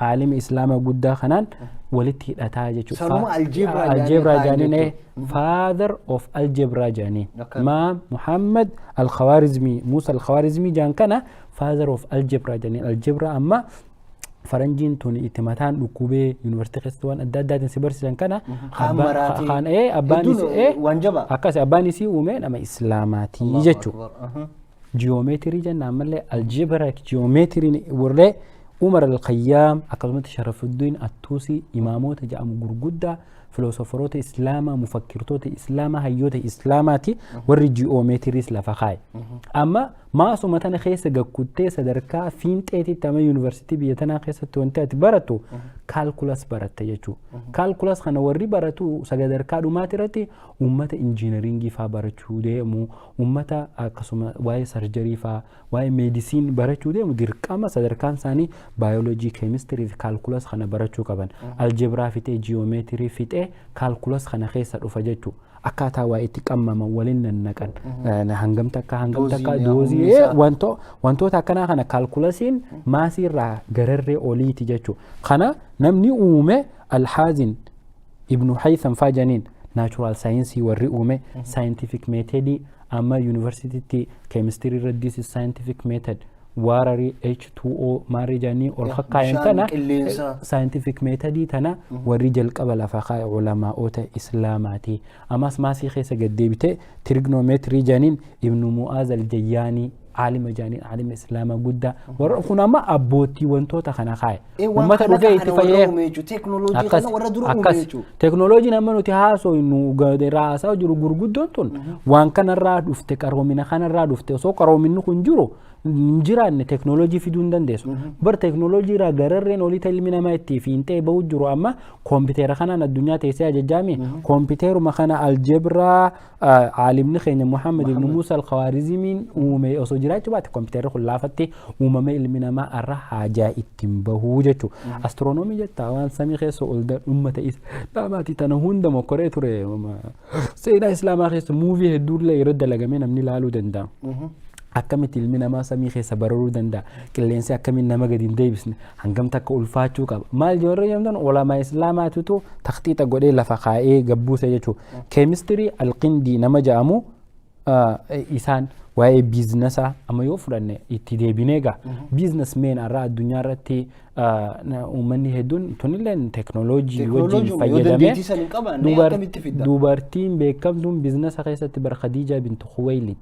aalima islaamaa guddaa kanaan walitti hidhataa jechuudha. Sanuma aljeebraa jedhanii aljeebraa kaayan jedhanii jechuudha. Father of algebra jedhanii. Imaam Muhammad al-Khwarizmi, Musa al-Khwarizmi jedhan kana father of algebra jedhanii. Algebra amma faranjiin tun itti mataan dhukkubee yuunivarsiitii keessatti waan adda addaatiin si barsiisan kana Kaan maraatee. Kaan abbaan Hedduun isii waan jabaa. Akkas abbaan isii uume nama islaamaatii jechuudha. Jiyoomeetirii jenna ammallee, algebra jiyoomeetiriin warree Umar al-Khayyaam, akkasumatti Sharafuddin Attuusii, imaamoota jedhamu gurguddaa, filoosofaroota islaamaa, mufakkirtoota islaamaa, hayyoota islaamaati warri jiyoomeetiriis lafa kaa'e. Amma maasuma tana keessa gakkuttee sadarkaa fiinxeetitti amma yuunivarsiitii biyya tanaa keessatti wanti ati barattu calculus baratta jechuudha. Calculus kana warri baratu sadarkaa dhumaati irratti uummata injiinaringii faa barachuu deemu, uummata akkasuma waa'ee surgery faa, waa'ee medicine barachuu deemu, dirqama sadarkaan isaanii baayoloojii, keemistirii fi calculus kana barachuu qaban. Aljebiraa fixee, jiyoomeetirii fixee, calculus kana keessa dhufa jechuudha. Akkaataa waa itti qammaman, waliin nannaqan, hangam takka hangam takka Doozii, doozii humni isaa. Wantoota akkanaa kana kaalkulasiin maasiirraa gararree oliiti jechuudha. Kana namni uume Alhaazin Ibnu Haytham faa janiin. Natural saayinsii warri uume, scientific methodii amma yuunivarsiitiitti keemistirii irra this is scientific method, water H2O maarree jedhanii ol kakkaayan Bishaan, tana qilleensa. Scientific methodii tana warri jalqaba lafa kaa'e ulamaa'ota islaamaati. Ammas maasii keessa gaddeebite trigonometry jedhaniin Ibnu Mu'aaz al-Jayyaanii aalima jedhaniin, aalima islaamaa guddaa. Warra kun amma abbootii wantoota kana kaa'e. Waan Uummata kana dhufee itti kana warra fayyadee uume jechuudha. Teeknooloojii kana warra dura uume akkas jechuudha. Teknooloojiin amma nuti haasofnu irraa haasaa jiru gurguddoon tun waan kanarraa dhufte, qaroomina kanarraa dhufte. Osoo qaroominni kun jiru hin jiraanne teknooloojii fiduu hin dandeessu. Bar teknooloojii irraa gararreen olii ta'e ilmi namaa itti fiintee bahu jiru amma koompiteera kanaan addunyaa teessee ajajaami. Koompiteeruma kana aljebraa aalimni keenya Muhammad ibn Musa al-Khawaarizimiin uume osoo jiraachuu baate, koompiteerri kun laafatti uumame ilmi namaa irra haajaa ittiin bahuu jechuudha. Astiroonoomii jettaa waan samii keessa ol uummata islaamaati tana hunda mokkoree ture. Seenaa islaamaa keessa movie hedduullee irra dalagamee namni ilaaluu danda'a. Akkamitti ilmi namaa samii keessa bararuu danda'a? Qilleensi akkamiin nama gadi hin deebisne? Hangam takka ulfaachuu qaba? Maal warra jedhamtan ulamaa islaamaatitu takhxiixa godhee lafa kaa'ee gabbuuse jechuudha. Keemistirii Alqindii nama jedhamu isaan waa'ee biiznasaa amma yoo fudhanne itti deebinee egaa businessmen irraa addunyaa irratti uummanni hedduun tunillee teknooloojii wajjin Teknooloojii yoo fayyadamee dandeettii san hin qabaanne akkamitti fidda? Dubartiin beekamtuun biiznasa keessatti bar Khadiijaa bintu Khuwaylid,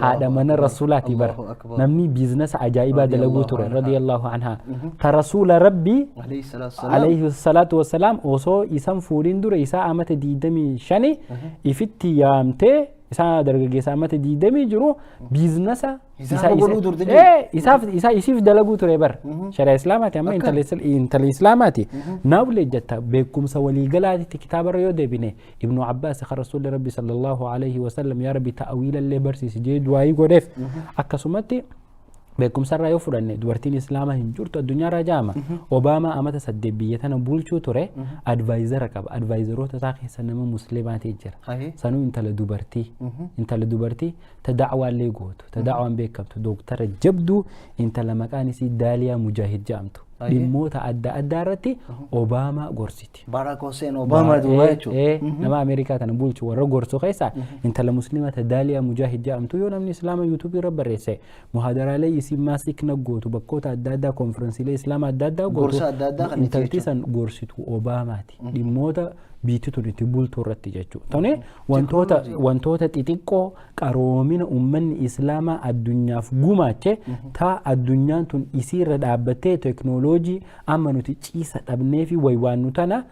haadha mana rasuulaati bar. Allahu akbar. Namni biiznasa ajaa'ibaa dalaguu Radiyallahu ture anha. Radiyallahu anha, ta rasuula rabbii Alayhi salaatu salaam. Alayhi salaatu wassalaam osoo isan fuudhin dura isaa amata 25 ifitti yaamtee, isaa dargaggeessa amata 20 jiru biiznasa Hisaaba godhuu turte jechuudha. Isaaf isaa isiif dalaguu ture bar sharia islaamaati amma intala islaamaati naawlee jetta beekumsa waliigalaatitti kitaabarra yoo deebine Ibnu Abbaas kan rasuulli rabbi sallallahu alaihi wasallam yaa rabbi ta'awiilallee barsiisi jee du'aayii godheef, akkasumatti Beekumsarraa yoo fudhanne, dubartiin Islaamaa hin jirtu addunyaarraa jaama. Obaamaa amata 8 biyya tana bulchuu ture, advisor qaba. Advisoroota isaa keessa nama Musliimaati jira. Sanuu intala dubartii. Intala dubartii ta da'waallee gootu, ta da'waan beekamtu, dooktara jabduu, intala maqaan isii Daaliyaa Mujaahid jedhamtu. Dhimmoota adda addaa irratti Obaamaa gorsiti. Barack Hussein Obama duuba jechuudha. Nama Ameerikaa tana bulchu warra gorsu keessaa intala Musliima ta Daaliyaa Mujaahid jedhamtu, yoo namni Islaama YouTubeii irra barreesse, muhaadaraalee isii maasikna gootu, bakkoota adda addaa, konferensiilee Islaama adda addaa gootu. Gorsa adda addaa kan itti Intalti san gorsitu Obaamaati. Dhimmoota biitti tun itti bultu irratti jechuudha. Tuni wantoota xixiqqoo qaroomina uummanni Islaamaa addunyaaf gumaache, ta addunyaan tun isiirra dhaabbattee teknooloojii amma nuti ciisa dhabnee fi waywaannu tana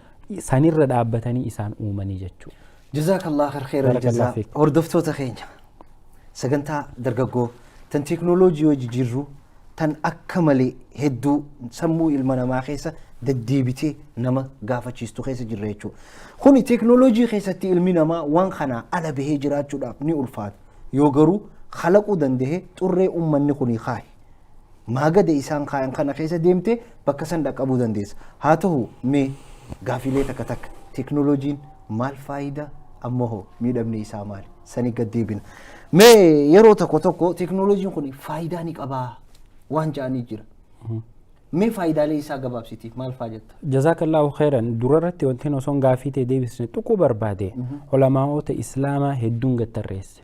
sanirra dhaabbatanii isaan uumanii jechuudha. Jazakallah khairan Barakallah jazaa. fiik. Hordoftoota keenya, sagantaa dargaggoo tan teeknooloojii hojii jirru, tan akka malee hedduu sammuu ilma namaa keessa deddeebitee nama gaafachiistu keessa jirra jechuudha. Kuni teeknooloojii keessatti ilmi namaa waan kanaa ala bahee jiraachuudhaaf ni ulfaata. Yoo garuu kalaquu danda'e, xurree uummanni kuni kaaye, maagada isaan kaayan kana keessa deemtee bakka san dhaqqabuu dandeessa. Haa ta'u, mee gaafilee takka takka, teeknooloojiin maal faayidaa, ammoo hoo miidhamni isaa maali? Sanii gad deebina. Mee yeroo tokko tokko teeknooloojiin kun faayidaa ni qabaa waan jedhanii jira. Mee faayidaalee isaa gabaabsiti maal faa jetta? Jazakallahu khairan. Durarratti wanti osoon gaafii ta'e deebisne tuquu barbaade, ulamaa'ota Islaamaa hedduun gattarreesse.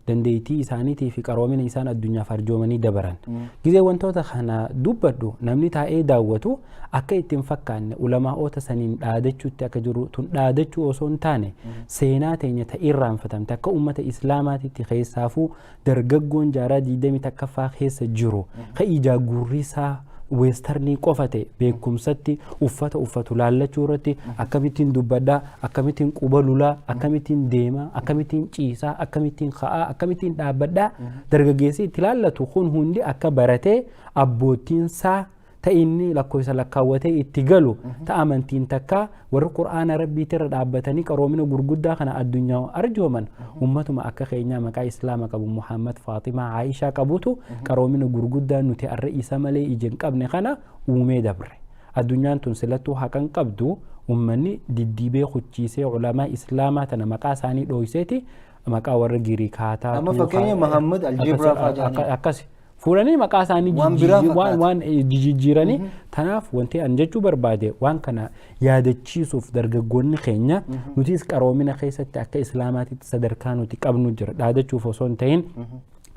Dandeettii isaaniitii fi qaroomina isaan addunyaaf arjoomanii dabaran. Gizee wantoota kana dubbadhu, namni taa'ee daawwatu akka itti hin fakkaanne, ulamaa'ota saniin dhaadachuutti akka jiru, tun dhaadachuu osoo hin taane, seenaa teenya ta irraanfatamte akka uummata Islaamaatitti, keessaafuu dargaggoon jaaraa 21ffaa keessa jiru ka ijaa gurrisaa westernii qofa ta'e, beekumsatti, uffata uffatu laallachuu irratti, akkamittiin dubbadhaa, akkamittiin quba lulaa, akkamittiin deemaa, akkamittiin ciisaa, akkamittiin ka'aa, akkamittiin dhaabbadhaa, dargaggeessi itti laallatu kun hundi akka baratee abboottiinsaa ta inni lakkoofsa lakkaawwatee itti galu, ta amantiin takka warri Qur'aana Rabbiitirra dhaabbatanii qaroomina gurguddaa kana addunyaa arjooman, ummatuma akka keenyaa maqaa Islaama qabu, Muhammad, Faaximaa, Aayishaa qabutu qaroomina gurguddaa nuti arra isa malee ija hin qabne kana uumee dabre. Addunyaan tun silattuu haqan qabdu, ummanni diddiibee kuchiisee ulamaa Islaamaa tana maqaa isaanii dhooyseeti maqaa warra Giriikaataa. Amma fakkeenya Muhammad Aljibraa fa'aa jedhanii. Akkasi fuudhanii maqaa isaanii Waan biraa waan fakkaata. waan jijjiiranii. Tanaaf wanti an jechuu barbaade, waan kana yaadachiisuuf, dargaggoonni keenya nutis qaroomina keessatti akka Islaamaatitti sadarkaa nuti qabnu jira. Dhaadachuuf osoo hin ta'in,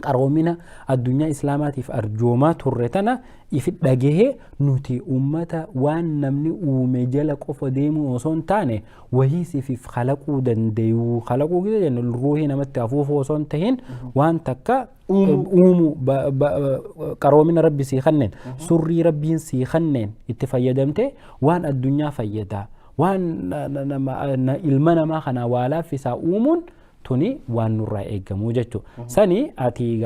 qaroomina addunyaa Islaamaatiif arjoomaa turre tana ifi dhagahee, nuti ummata waan namni uume jala qofa deemuu osoo hin taane, wahii sifiif kalaquu danda'u. Kalaquu gisa jennu, ruuhii namatti afuufuu osoo hin tahin, waan takka uumuu, qaroomina Rabbi sii kanneen, surrii Rabbiin sii kanneen itti fayyadamte, waan addunyaa fayyadaa, waan ilma namaa kana waa laaffisaa uumuun tuni waan nurraa eegamuu jechuudha. Sani ati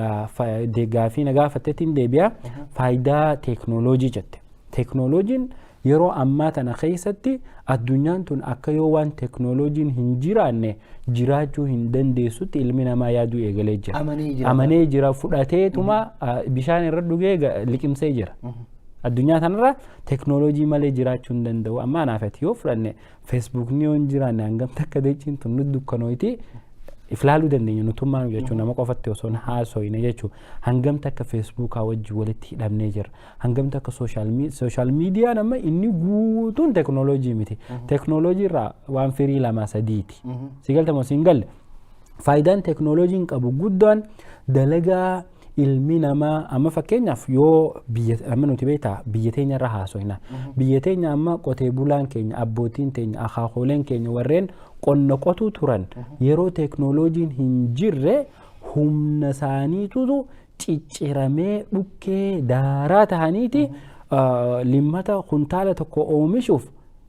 gaafii na gaafatteetiin deebi'a. Faayidaa teeknooloojii jette. Teeknooloojiin yeroo ammaa tana keessatti addunyaan tun akka yoo waan teeknooloojiin hin jiraanne jiraachuu hin dandeessutti ilmi namaa yaaduu eegalee jira. Amanee jira. Amanee jira, fudhateetuma bishaan irra dhugee liqimsee jira. Addunyaa tanarra teeknooloojii malee jiraachuu hin danda'u. Amma anaaf ati yoo fudhanne, Facebookni yoo hin jiraanne hangam takka dachiin tun nu dukkanoyti iflaaluu dandeenya nutummaan jechuun, nama qofatti osoo hin haasoyne jechuun. Hangam takka Facebookaa wajjin walitti hidhamnee jira. Hangam takka social mediaan amma inni guutuun teeknooloojii miti. Teeknooloojii irraa waan firii lama sadiiti. Si galte moo si hin galle? Faayidaan teeknooloojiin qabu guddaan dalagaa ilmi namaa amma fakkeenyaaf yoo biyya amma nuti beektaa biyya teenya irra haasoyna. Biyya teenya amma qotee bulaan keenya, abbootiin teenya, akaakoleen keenya warreen qonna qotuu turan, yeroo teeknooloojiin hin jirre humna isaaniitutu cicciramee dhukkee daaraa tahaniiti limmata kuntaala tokko oomishuuf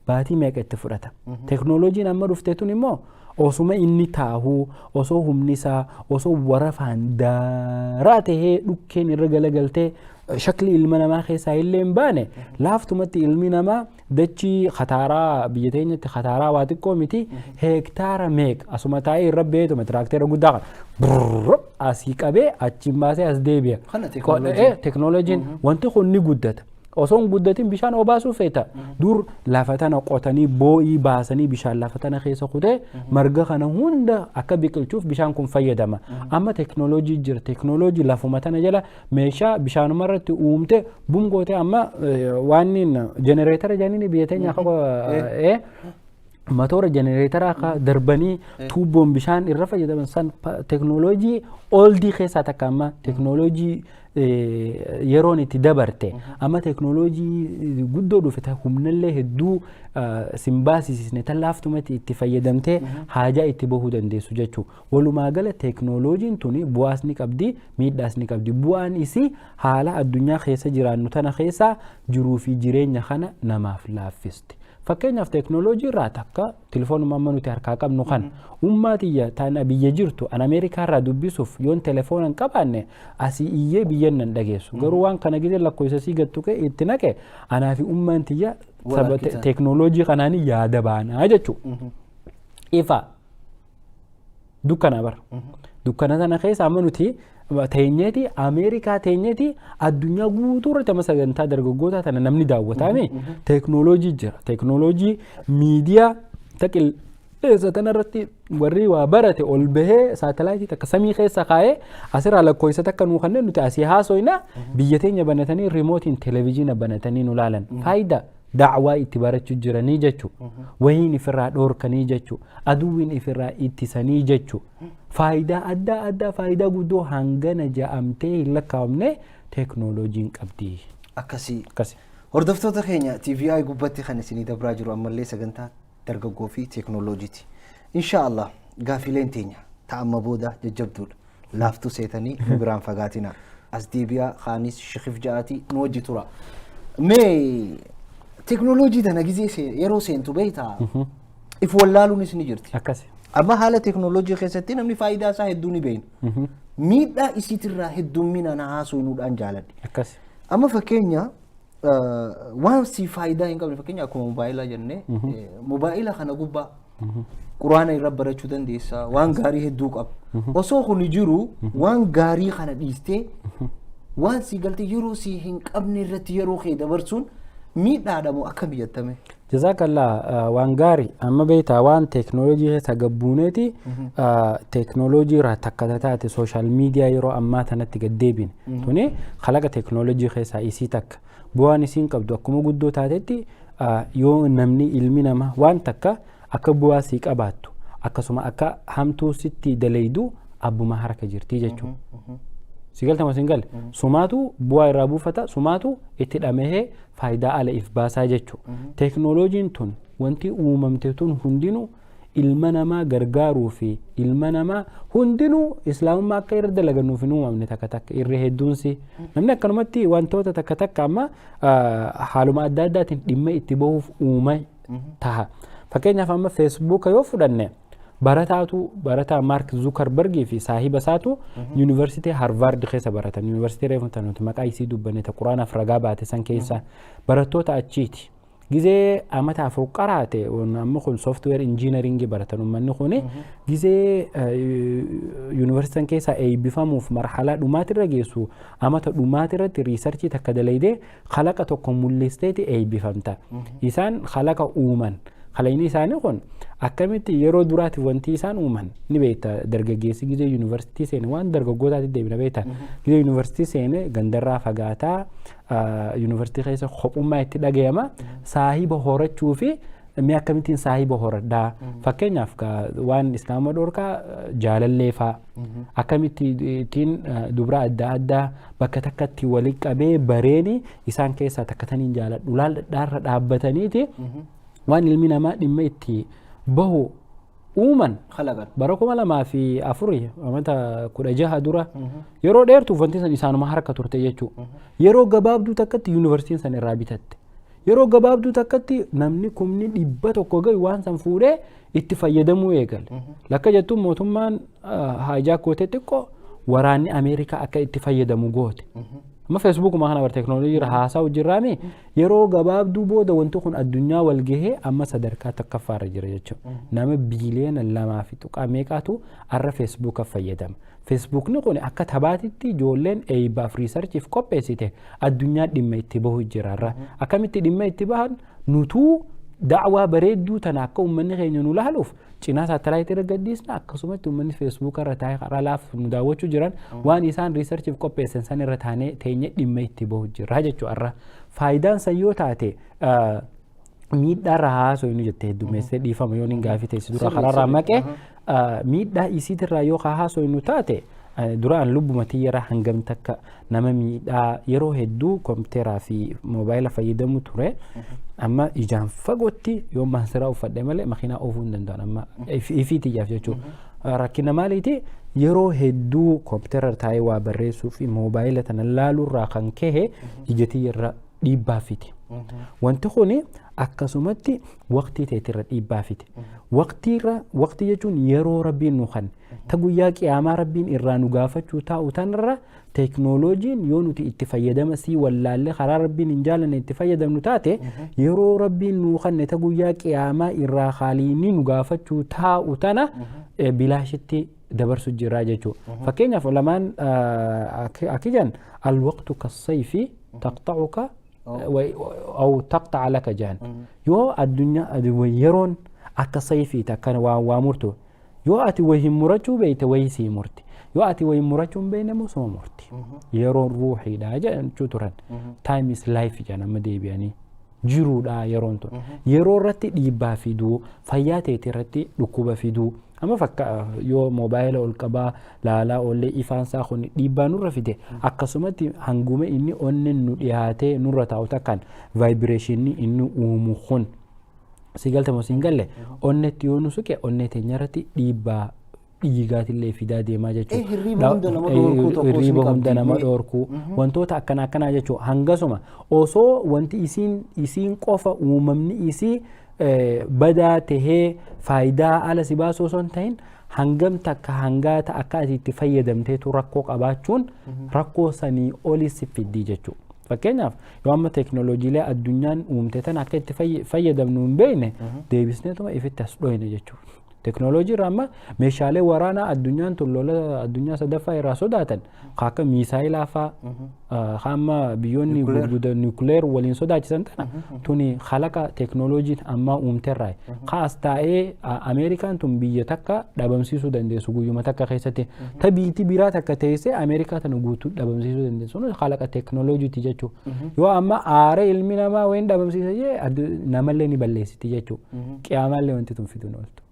baatii meeqa itti fudhata. Teeknooloojiin amma dhufte tun immoo osuma inni taahuu, osoo humni isaa osoo warafaan daaraa tahee dhukkeen irra galagaltee shakli ilma namaa keessaa illee hin baane, laaftumatti ilmi namaa Dachii kataaraa biyya teenyatti kataaraa waa xiqqoo miti, heektaara meeqa asuma taa'ee irra beetuma tiraakteera guddaa kana brrrr asii qabee achiin baasee as deebi'a. Kana teekinooloojiin. Teekinooloojiin wanti kun ni guddata. Osoo hin guddatin bishaan obaasuu feeta. Dur lafa tana qotanii boo'ii baasanii bishaan lafa tana keessa kutee marga kana hunda akka biqilchuuf bishaan kun fayyadama. Amma teekinooloojii jira. Teekinooloojii lafuma tana jala meeshaa bishaanuma irratti uumte bum gootee amma waan jenereetara jedhanii biyya teenya akka matoora jenereetara akka darbanii tuubboon bishaan irra fayyadaman san teekinooloojii oldii keessaa takka. Amma teekinooloojii yeroon itti dabarte, amma teekinooloojii guddoo dhufe ta humnallee hedduu sin baasisisne, tan laaftumatti itti fayyadamtee haajaa itti bahuu dandeessu jechuudha. Walumaa gala teekinooloojiin tuni bu'aas ni qabdi, miidhaas ni qabdi. Bu'aan isii haala addunyaa keessa jiraannu tana keessa jiruu fi jireenya kana namaaf laaffisti. Fakkeenyaaf, teekinooloojii irraa takka telefoonuma amma nuti harkaa qabnu kana, ummaa tiyya tan biyya jirtu an Ameerikaa irraa dubbisuuf yoon telefoona hin qabaanne asii iyyee biyyan nan dhageessu. Garuu waan kana gizee lakkoofsa sii gattu itti naqe, anaa fi ummaan tiyya saba teekinooloojii kanaan yaada baanaa jechuudha. Ifa dukkana bara. Dukkana sana keessa amma nuti teenyeeti, Ameerikaa teenyeeti, addunyaa guutuu irratti amma sagantaa dargaggoota tana namni daawwataame teeknooloojii jira. Teeknooloojii miidiyaa taqilleessa tana irratti warri waa barate ol bahee saatalaayitii takka samii keessa kaa'ee asirraa lakkoofsa takka nuu kanneen nuti asii haasoyna, biyya teenya banatanii riimootiin televezyiina banatanii nu laalan. Faayidaa da'waa itti barachuu jiranii jechuudha. Wahiin ifirraa dhoorkanii jechuudha. Aduwwiin ifirraa ittisanii jechuudha. Faayidaa adda addaa, faayidaa guddoo hangana ja'amtee hin lakkaa'amne teeknooloojiin qabdi. Akkasii. Akkasi. Hordoftoota keenya, TVI gubbatti kan isinii dabraa jiru ammallee sagantaa dargaggoo fi teeknooloojiiti. Insha Allah gaafileen teenya ta'amma booda jajjabduudha. Laaftuu seetanii nu biraan fagaatina. As deebi'aa kaanis shikif ja'aati nu wajji tura. Mee teeknooloojii tana gizee yeroo seentu beektaa, if wallaaluunis ni jirti. Akkasi. Amma haala teeknooloojii keessatti namni faayidaa isaa hedduu ni beekna. Miidhaa isiitirraa heddumminaan haasofnuudhaan jaaladhe. Akkasi. Amma fakkeenya waan si faayidaa hin qabne, fakkeenya akkuma mobaayilaa jennee, mobaayila kana gubbaa quraana irra barachuu dandeessa, waan gaarii hedduu qaba. Osoo kun jiru waan gaarii kana dhiistee waan si galtee yeroo si hin qabne irratti yeroo kee dabarsuun miidhaadha moo akkam jettame? Jazakallah, waan gaarii. Amma beektaa, waan teeknooloojii keessa gabbuuneeti teeknooloojii irraa takka taate social media yeroo ammaa tanatti gaddeebine. Tuni kalaqa teeknooloojii keessaa isii takka. Bu'aan isiin qabdu akkuma guddoo taatetti, yoo namni ilmi namaa waan takka akka bu'aa sii qabaattu akkasuma akka hamtuu sitti dalaydu abbuma harka jirti jechuudha. Si galtama sin galle, sumaatu bu'aa irraa buufata, sumaatu itti dhamahee faayidaa ala if baasaa jechuudha. Teeknooloojiin tun wanti uumamte tun hundinuu ilma namaa gargaaruu fi ilma namaa hundinuu islaamummaa akka irra dalagannuuf hin uumamne. Takka takka irra hedduunsi namni akkanumatti wantoota takka takka amma haaluma adda addaatiin dhimma itti bahuuf uume taha. Fakkeenyaaf, amma Feesbuuka yoo fudhanne, barataatu barataa Maark Zuukarbergii fi saahiba isaatu yuunivarsiitii Harvaard keessa baratan. Yuunivarsiitii reefu nuti maqaa isii dubbanne ta quraanaaf ragaa baate san keessa barattoota achiiti. Gizee amata 4 qaraate, amma kun software engineering baratan uummanni kuni, gizee yuunivarsiitii keessaa eebbifamuuf marhalaa dhumaatirra geessu, amata dhumaatirratti research takka dalaydee kalaqa tokko mul'isteeti eebbifamta. Isaan kalaqa uuman. Kalaqni isaanii kun akkamitti yeroo duraati wanti isaan uuman ni beekta. Dargaggeessi gizee yuunivarsiitii seene, waan dargaggootaatti deebina, beekta, gizee yuunivarsiitii seene gandarraa fagaataa, yuunivarsiitii keessa kophummaa itti dhagayama, saahiba horachuu fi mee akkamittiin saahiba horadhaa, fakkeenyaaf waan islaama dhorkaa jaalallee faa akkamitti ittiin dubra adda addaa bakka takkatti walitti qabee bareeni isaan keessaa takka taniin jaaladhu laaldhaarra dhaabbataniiti waan ilmi namaa dhimma itti bahu uuman. Kalaqan. Bara 2004, amata 16 dura, yeroo dheertuuf wanti san isaanuma harka turte jechuudha. Yeroo gabaabduu takkatti yuunivarsiitiin san irraa bitatte. Yeroo gabaabduu takkatti namni 100,000 gahu waan san fuudhee itti fayyadamuu eegale. Lakka jettuun mootummaan hijack gootee xiqqoo waraanni Ameerikaa akka itti fayyadamu goote. Amma Feesbuukuma kana bar teeknooloojii irra haasawu jirraami, yeroo gabaabduu booda wanti kun addunyaa wal gahee amma sadarkaa tokkoffaarra jira jechuudha. Nama 2 biliyoona fi tuqaa meeqaatu arra Feesbuuka fayyadama. Feesbuukni kun akka taphaatitti ijoolleen eebbaaf researchiif qopheessite addunyaa dhimma itti bahu jira. Akkamitti dhimma itti bahan? Nutuu da'waa bareedduu tana akka uummanni keenya nu laaluuf cinaa saatalaayitii irra gadhiisna. Akkasumatti uummanni Feesbuuka irra taa'ee karaa laaf nu daawwachuu jiran, waan isaan researchiif qopheessan san irra taanee teenye dhimma itti bahu jira jechuudha. Irra faayidaan san yoo taate, miidhaa irra haasoo inni jette heddummeessee, dhiifama yoo inni gaafii teessi dura karaarraa maqee, miidhaa isiitirraa yoo haasoo inni taate, duraan lubbuma tiyyara hangam takka nama miidhaa. Yeroo hedduu kompiitaraa fi moobaayila fayyadamu ture. Amma ijaan fagootti yoo maansiraa uffadhe malee makiinaa oofuu hin danda'an amma ifii tiyyaaf jechuudha. Rakkina maaliiti? Yeroo hedduu kompiitara taa'ee waa barreessuu fi moobaayila tana laaluurraa kan kahe ija tiyyarra dhiibbaa fide. Wanti kuni akkasumatti waqtii teetirra dhiibbaa fide. Waqtiirra, waqtii jechuun yeroo Rabbiin nu kan ta guyyaa qiyaamaa Rabbiin irraa nu gaafachuu taa'u tanarra, teeknooloojiin yoo nuti itti fayyadama sii wallaallee karaa Rabbiin hin jaalanne itti fayyadamnu taate, yeroo Rabbiin nu kanne ta guyyaa qiyaamaa irraa haaliinni nu gaafachuu taa'u tana bilaashitti dabarsu jira jechuudha. Fakkeenyaaf ulamaan akki jedhan: الوقت كالسيف تقطعك أو تقطع لك جان. Yoo addunyaa yeroon akka sayfiiti, akka waa murtu, yoo ati wahin murachuu beeyte wayii sii murti, yoo ati wahin murachuu hin beekne immoo suma murti. Yeroon ruuxiidha jechuu turan. Time is life jedhan. Amma deebi'anii jiruudha. Yeroon tun yeroo irratti dhiibbaa fiduu, fayyaa teetii irratti dhukkuba fiduu. Amma fakka yoo moobaayila ol qabaa laalaa oollee, ifaan isaa kun dhiibbaa nurra fide. Akkasumatti hanguma inni onneen nu dhiyaatee nurra taa'u takkaan vibrationii inni uumu kun, si galte moo siin galle, onnetti yoo nu suqe onnee teenya irratti dhiibbaa dhiigaatillee fidaa deemaa jechuudha. Hirriiba hunda nama dhoorkuu tokkos ni Hirriiba hunda qabdi. nama dhoorkuu, wantoota akkana akkanaa jechuudha. Hangasuma osoo wanti isiin qofa uumamni isii badaa tahee faayidaa ala si baasuu osoo hin ta'in, hangam takka hangaata akka ati itti fayyadamteetu rakkoo qabaachuun rakkoo sanii oli si fiddii jechuudha. Fakkeenyaaf yoo amma teeknooloojiilee addunyaan uumte tana akka itti fayyadamnu hin beekne, deebisneetuma ifitti as dhoyne jechuudha. Teeknooloojii irraa amma meeshaalee waraanaa addunyaan tun lola addunyaa sadaffaa irraa sodaatan akka miisaayilaa fa'aa, amma biyyoonni gurguddaa nuclear waliin sodaachisan tana tuni halaqa teeknooloojiin ammaa uumterraa. Kaas taa'ee Ameerikaan tun biyya takka dhabamsiisuu dandeessu guyyuma takka keessatti. Ta biitti biraa takka teessee Ameerikaa tana guutuu dhabamsiisuu dandeessu halaqa teeknooloojiiti jechuudha. Yoo amma aaree ilmi namaa wayin dhabamsiisa jee, namallee ni balleessiti jechuudha. Qiyaamaallee wanti tun fiduun ooltu.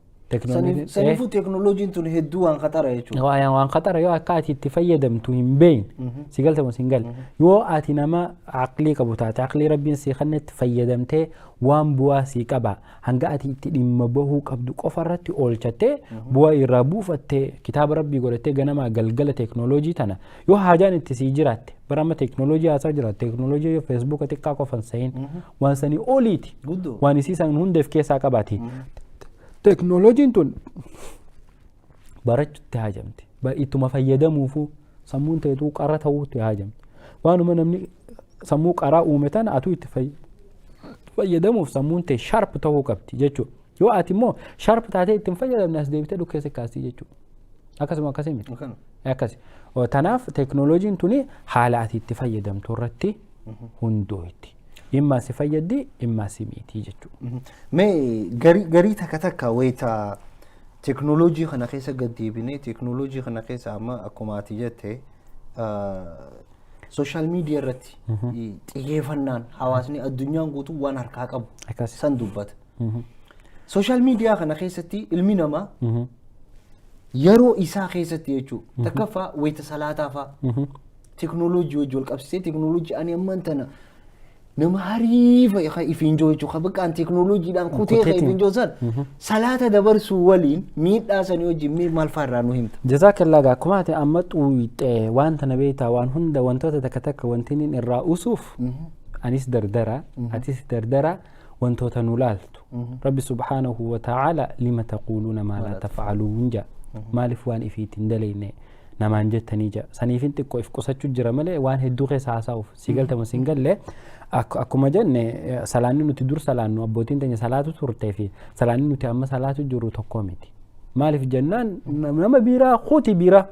Saniifuu teeknooloojiin tun hedduu waan khaxara jechuudha. Waan khaxara yoo akka ati itti fayyadamtu hin beekne. Si galte moo si hin galle? Yoo ati nama aqlii qabu taate, aqlii Rabbiin si kennetti fayyadamtee waan bu'aa sii qaba hanga ati itti dhimma bahuu qabdu qofa irratti oolchattee, bu'aa irraa buufattee, kitaaba Rabbii godhattee, ganamaa galgala teeknooloojii tana yoo haajaan itti sii jiraatte. Bara amma teeknooloojii haasaa jira, teeknooloojii yoo Feesbuuka xiqqaa qofan sahin waan sanii oliiti, waan isii san hundeef keessaa qabaati. Teeknooloojiin tun barachuutti haajamti. Ittuma fayyadamuufuu sammuun teetuu qara ta'uutti haajamti. Waanuma namni sammuu qaraa uume tana atuu itti fayyadamuuf sammuun tee sharp ta'uu qabdi jechuudha. Yoo ati immoo sharp taatee ittiin fayyadamne, as deebitee dhukkeessa kaastii jechuudha. Akkasuma akkasii miti. Akkasi. Tanaaf teeknooloojiin tuni haala ati itti fayyadamtu irratti hundooyti. Dhimma si fayyaddi, dhimma si miitii jechuudha. Mee garii takka takka wayita teeknooloojii kana keessa gad deebinee, teeknooloojii kana keessa amma akkuma ati jette social media irratti xiyyeeffannaan hawaasni addunyaan guutuu waan harkaa qabu san dubbata. Social media kana keessatti ilmi namaa yeroo isaa keessatti jechuudha, takkaffaa wayita salaataa fa'aa teeknooloojii wajji wal qabsiisee, teeknooloojii ani ammaan tana nama hariifa ifiin joo jechuudha. Bakka teeknooloojiidhaan kutee kan ifiin joo san salaata dabarsuu waliin miidhaa sanii wajjin mee maal fa'aa irraa nu himta? Jazaakallaa. Gaa akkuma ati amma xuuxee waan tana beektaa, waan hunda wantoota takka takka wanti inni irraa usuuf, anis dardara, atis dardara, wantoota nu laaltu. Rabbi سبحانه وتعالى لم تقولون ما لا تفعلون jaa. Maaliif waan ifiitti hin daleyne? Namaan jettanii jira. Saniifin xiqqoo if qusachuu jira malee waan hedduu keessa haasa'uuf si galtama sin galle. Akkuma jenne, salaanni nuti dur salaannu, abbootiin teenya salaatu turtee fi salaanni nuti amma salaatu jirru tokko miti. Maaliif jennaan, nama biiraa kuti biiraa.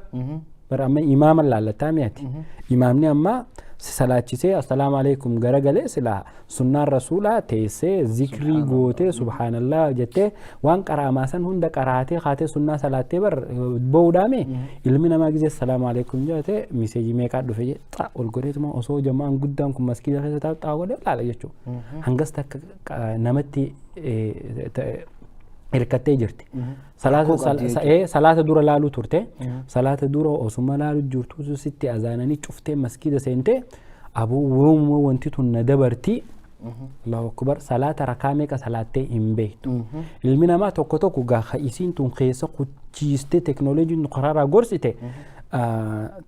Bara amma imaama laallataa mi'ati. Imaamni amma si salaachisee assalaamu alaikum garagalee, silaa sunnaan rasuulaa teessee zikrii gootee, subhaanallah jettee, waan qaraamaa san hunda qaraatee kaatee sunnaa salaattee bar ba'uudhaame. Ilmi namaa gizee assalaamu alaikum jette, message meeqaa dhufe jee xaa ol godheetuma, osoo jamaan guddaan kun maskiida keessa taa'u xaa godhee laala jechuudha. Hangas takka namatti hirkattee jirti. Salaata dura laaluu turte. Salaata dura osuma laaluu jirtu sitti azaananii cuftee maskiida seentee, aboo woomuma wanti tun na dabarti. Allahu akbar, salaata rakaa meeqa salaattee hin beektu. Ilmi namaa tokko tokko gaafa isiin tun keessa kuchiistee teknooloojiin karaarraa gorsite,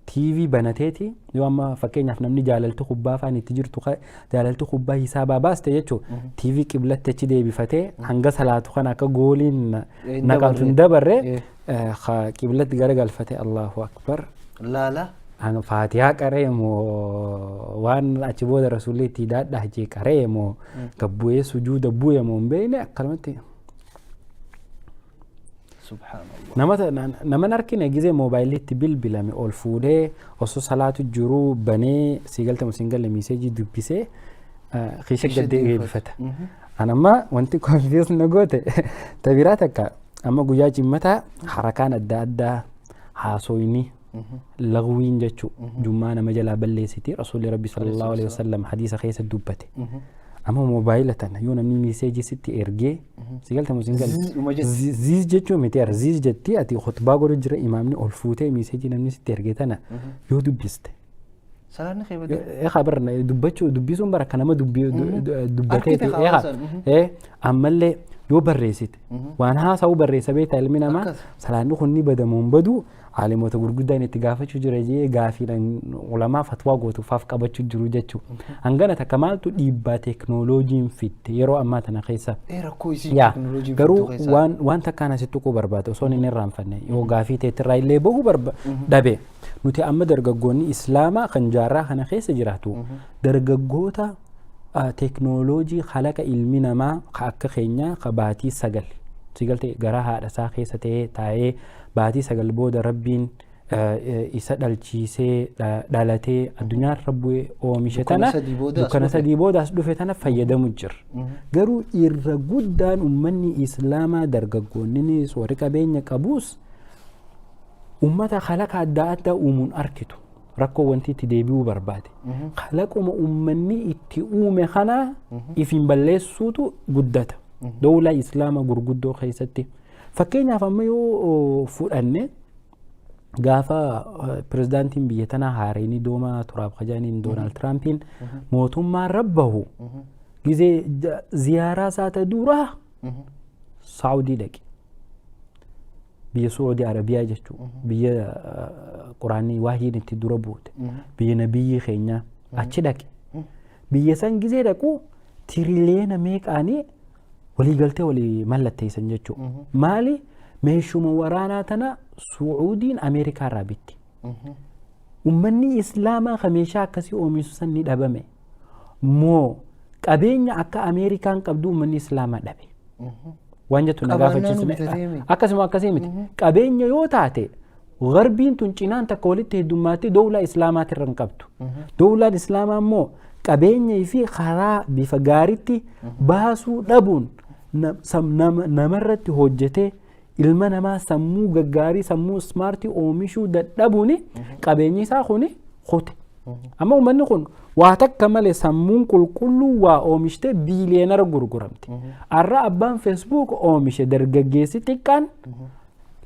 TV banateeti, yoo amma fakkeenyaaf namni jaalalti kubbaa afaan itti jirtu, jaalalti kubbaa hisaabaa baaste jechuun, TV qiblatti achi deebifatee hanga salaatu kana akka gooliin naqamtu hin dabarre qiblatti garagalfate, Allahu akbar. Laala. Faatihaa qaree moo, waan achi booda rasuulli itti daadhaa jee qaree moo, gabbu'ee sujuuda bu'ee moo hin beekne, akkanumatti. Subhaanallah. Nama harkine gizee moobaayilii itti bilbilame ol fuudhee osoo salaatu jiruu banee, si galte moo sin galle, message dubbisee kiisha gaddee eebbifata. Anamma wanti confuse na goote tabiraa takka, amma guyyaa jimmataa harakaan adda addaa, haasoyni lagwiin jechuu jummaa nama jalaa balleessiti, rasuulli rabbi sallallahu alaihi wasallam hadiisa keessa dubbate. Amma moobaayila tana yoo namni message sitti ergee, si galte moo sin galle, ziiz jechuu miti, ara ziiz jetti, ati khutbaa godhu jira, imaamni ol fuutee message namni sitti ergee tana yoo dubbiste. Salaanni kee badee. Eegaa bara dubbachuu, dubbisuun bara akka nama dubbateeti. Eegaa ammallee yoo barreessite, waan haasa'u barreessa beektaa, ilmi namaa salaanni kun ni badamuun baduu aalimoota gurguddaan itti gaafachuu jira jee gaafiidhaan ulamaa fatwaa gootuufaaf qabachuu jiru jechuudha. Hangana takka maaltu dhiibbaa teeknooloojiin fitte yeroo ammaa tana keessa. Rakkoo isii teeknooloojiin. Garuu waan takkaan asitti tuquu barbaada osoo inni irraanfanne, yoo gaafii teetirraa illee bahuu dhabe, nuti amma dargaggoonni islaamaa kan jaarraa kana keessa jiraatu, dargaggoota teeknooloojii kalaqa ilmi namaa ka akka keenyaa ka baatii 9 si galte garaa haadha isaa keessa ta'ee taa'ee, baatii 9 booda rabbiin isa dhalchiisee, dhalatee addunyaa irra bu'ee oomishe tana, dukkana 3 booda as dhufe tana fayyadamu jira. Garuu irra guddaan uummanni islaamaa, dargaggoonnis warri qabeenya qabus, ummata kalaqa adda addaa uumuun arkitu rakkoo wanti itti deebi'uu barbaade. Kalaquma uummanni itti uume kana ifiin balleessuutu guddata. Dowlaa islaama gurguddoo keessatti. Fakkeenyaaf amma yoo fudhanne, gaafa pirezidaantiin biyya tanaa haareenii Dooma Turaab Kajaaniin Doonaald Tiraampiin mootummaan rabbahu, gizee ziyaaraa isaata duraa Saawudii dhaqe. Biyya Suudii Arabiyaa jechuun biyya quraanni waahiin itti dura buute, biyya nabiyyi keenyaa achi dhaqe. Biyya san gizee dhaqu tiriliyeena meeqaanii waliigaltee walii mallatteessan jechuudha. Maali? Meeshuma waraanaa tana Suudiin Ameerikaa irraa bitti. Uummanni Islaamaa kan meeshaa akkasii oomishu san ni dhabame. Moo qabeenya akka Ameerikaan qabdu uummanni Islaamaa dhabe? Waan jettu na gaafachiisne. Akkasuma akkasii miti. Qabeenya yoo taate, garbiin tun cinaan takka walitti heddummaatti dowlaa Islaamaatirra hin qabdu. Dowlaan Islaamaa immoo qabeenya fi karaa bifa gaariitti baasuu dhabuun namarratti hojjetee ilma namaa sammuu gaggaarii, sammuu smart oomishuu dadhabuun qabeenyi isaa kun kute. Amma uummanni kun waa takka malee sammuun qulqulluu waa oomishtee billionaire gurguramti. Har'a abbaan Facebook oomishe dargaggeessi xiqqaan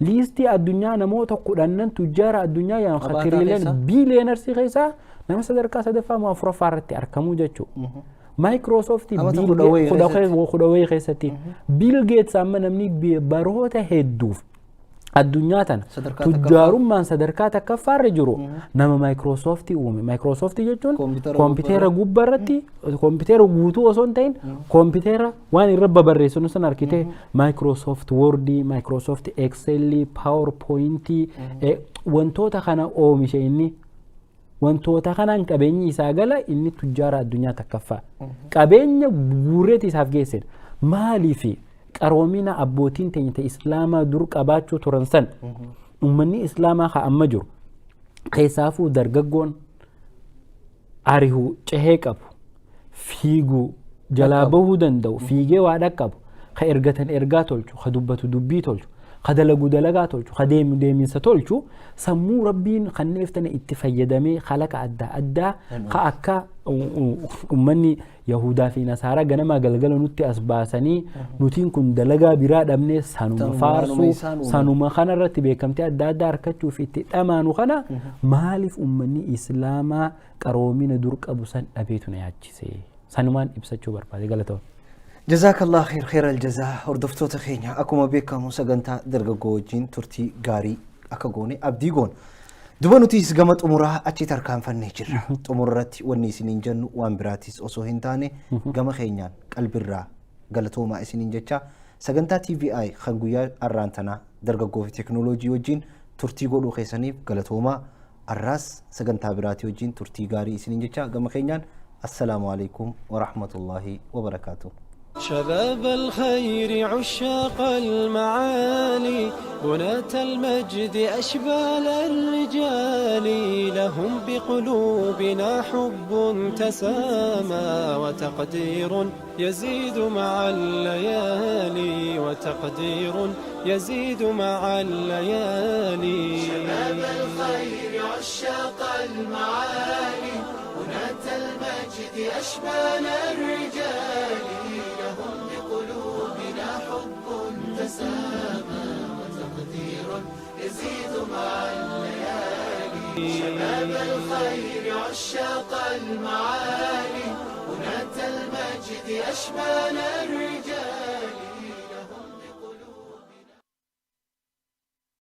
list addunyaa namoota 10n tujjaara addunyaa yaan trillion billionaires keessaa nama sadarkaa sadaffaa moo afuraffaa irratti argamuu jechuudha. Microsoft 10 wayii keessatti. Bill Gates amma namni baroota hedduuf Addunyaa tana Sadarkaa takkaffaa. Tujjaarummaan sadarkaa takkaffaarra jiru nama Maayikiroosooftii uume. Maayikiroosooftii jechuun Kompiitara kompiitara gubbaa irratti, kompiitara guutuu osoo hin ta'in kompiitara waan irra babarreessinu sana argitee, Maayikiroosoft Woordii, Maayikiroosoft Excelii, Paawerpooyintii, wantoota kana oomishe inni. Wantoota kanaan qabeenyi isaa gala, inni tujjaara addunyaa takkaffaa. Qabeenya guurreeti isaaf geessedha. Maaliifi qaroomina abbootiin teenya ta'e islaamaa dur qabaachuu turan san uummanni islaamaa haa amma jiru keessaafuu dargaggoon ari'uu cehee qabu, fiiguu jalaa bahuu danda'u, fiigee waa dhaqqabu, ka ergatan ergaa tolchu, ka dubbatu dubbii tolchu, ka dalagu dalagaa tolchu, ka deemu deeminsa tolchu, sammuu Rabbiin kanneef tana itti fayyadamee kalaqa adda addaa ka akka ummanni Yahudaa fi Nasaaraa ganamaa galgala nutti as baasanii, nutiin kun dalagaa biraa dhabnee sanuma Sanuma faarsuu waanuma isaan uuman. Sanuma kanarratti beekamtii adda addaa argachuuf itti dhamaanu kana, maaliif ummanni islaamaa qaroomina dur qabu san dhabeetu na yaachise. Sanumaan ibsachuu barbaade, galatoon. Jazaakallah khair, khairal jazaa. Hordoftoota keenya, akkuma beekamu sagantaa dargaggoo wajjin turtii gaarii akka goone abdii goona. Duba nutis gama xumuraa achi tarkaanfannee jirra. Xumurratti wanni isiniin jennu waan biraatis osoo hin taane, gama keenyaan qalbirraa galatoomaa isiniin jecha, sagantaa TVI kan guyyaa arraan tanaa dargaggoo fi teekinooloojii wajjin turtii godhuu keessaniif galatoomaa. Arraas sagantaa biraatii wajjin turtii gaarii isiniin jecha, gama keenyaan assalaamu alaikum wa rahmatullaahi wa barakaatuh. شباب الخير عشاق المعالي، بناة المجد، أشبال الرجال، لهم بقلوبنا حب تسامى وتقدير يزيد مع الليالي، وتقدير يزيد مع الليالي. شباب الخير عشاق المعالي، بناة المجد، أشبال الرجال، لهم بقلوبنا حب تسامى وتقدير يزيد مع الليالي. شباب الخير عشاق المعالي، بناة المجد، أشبال الرجال.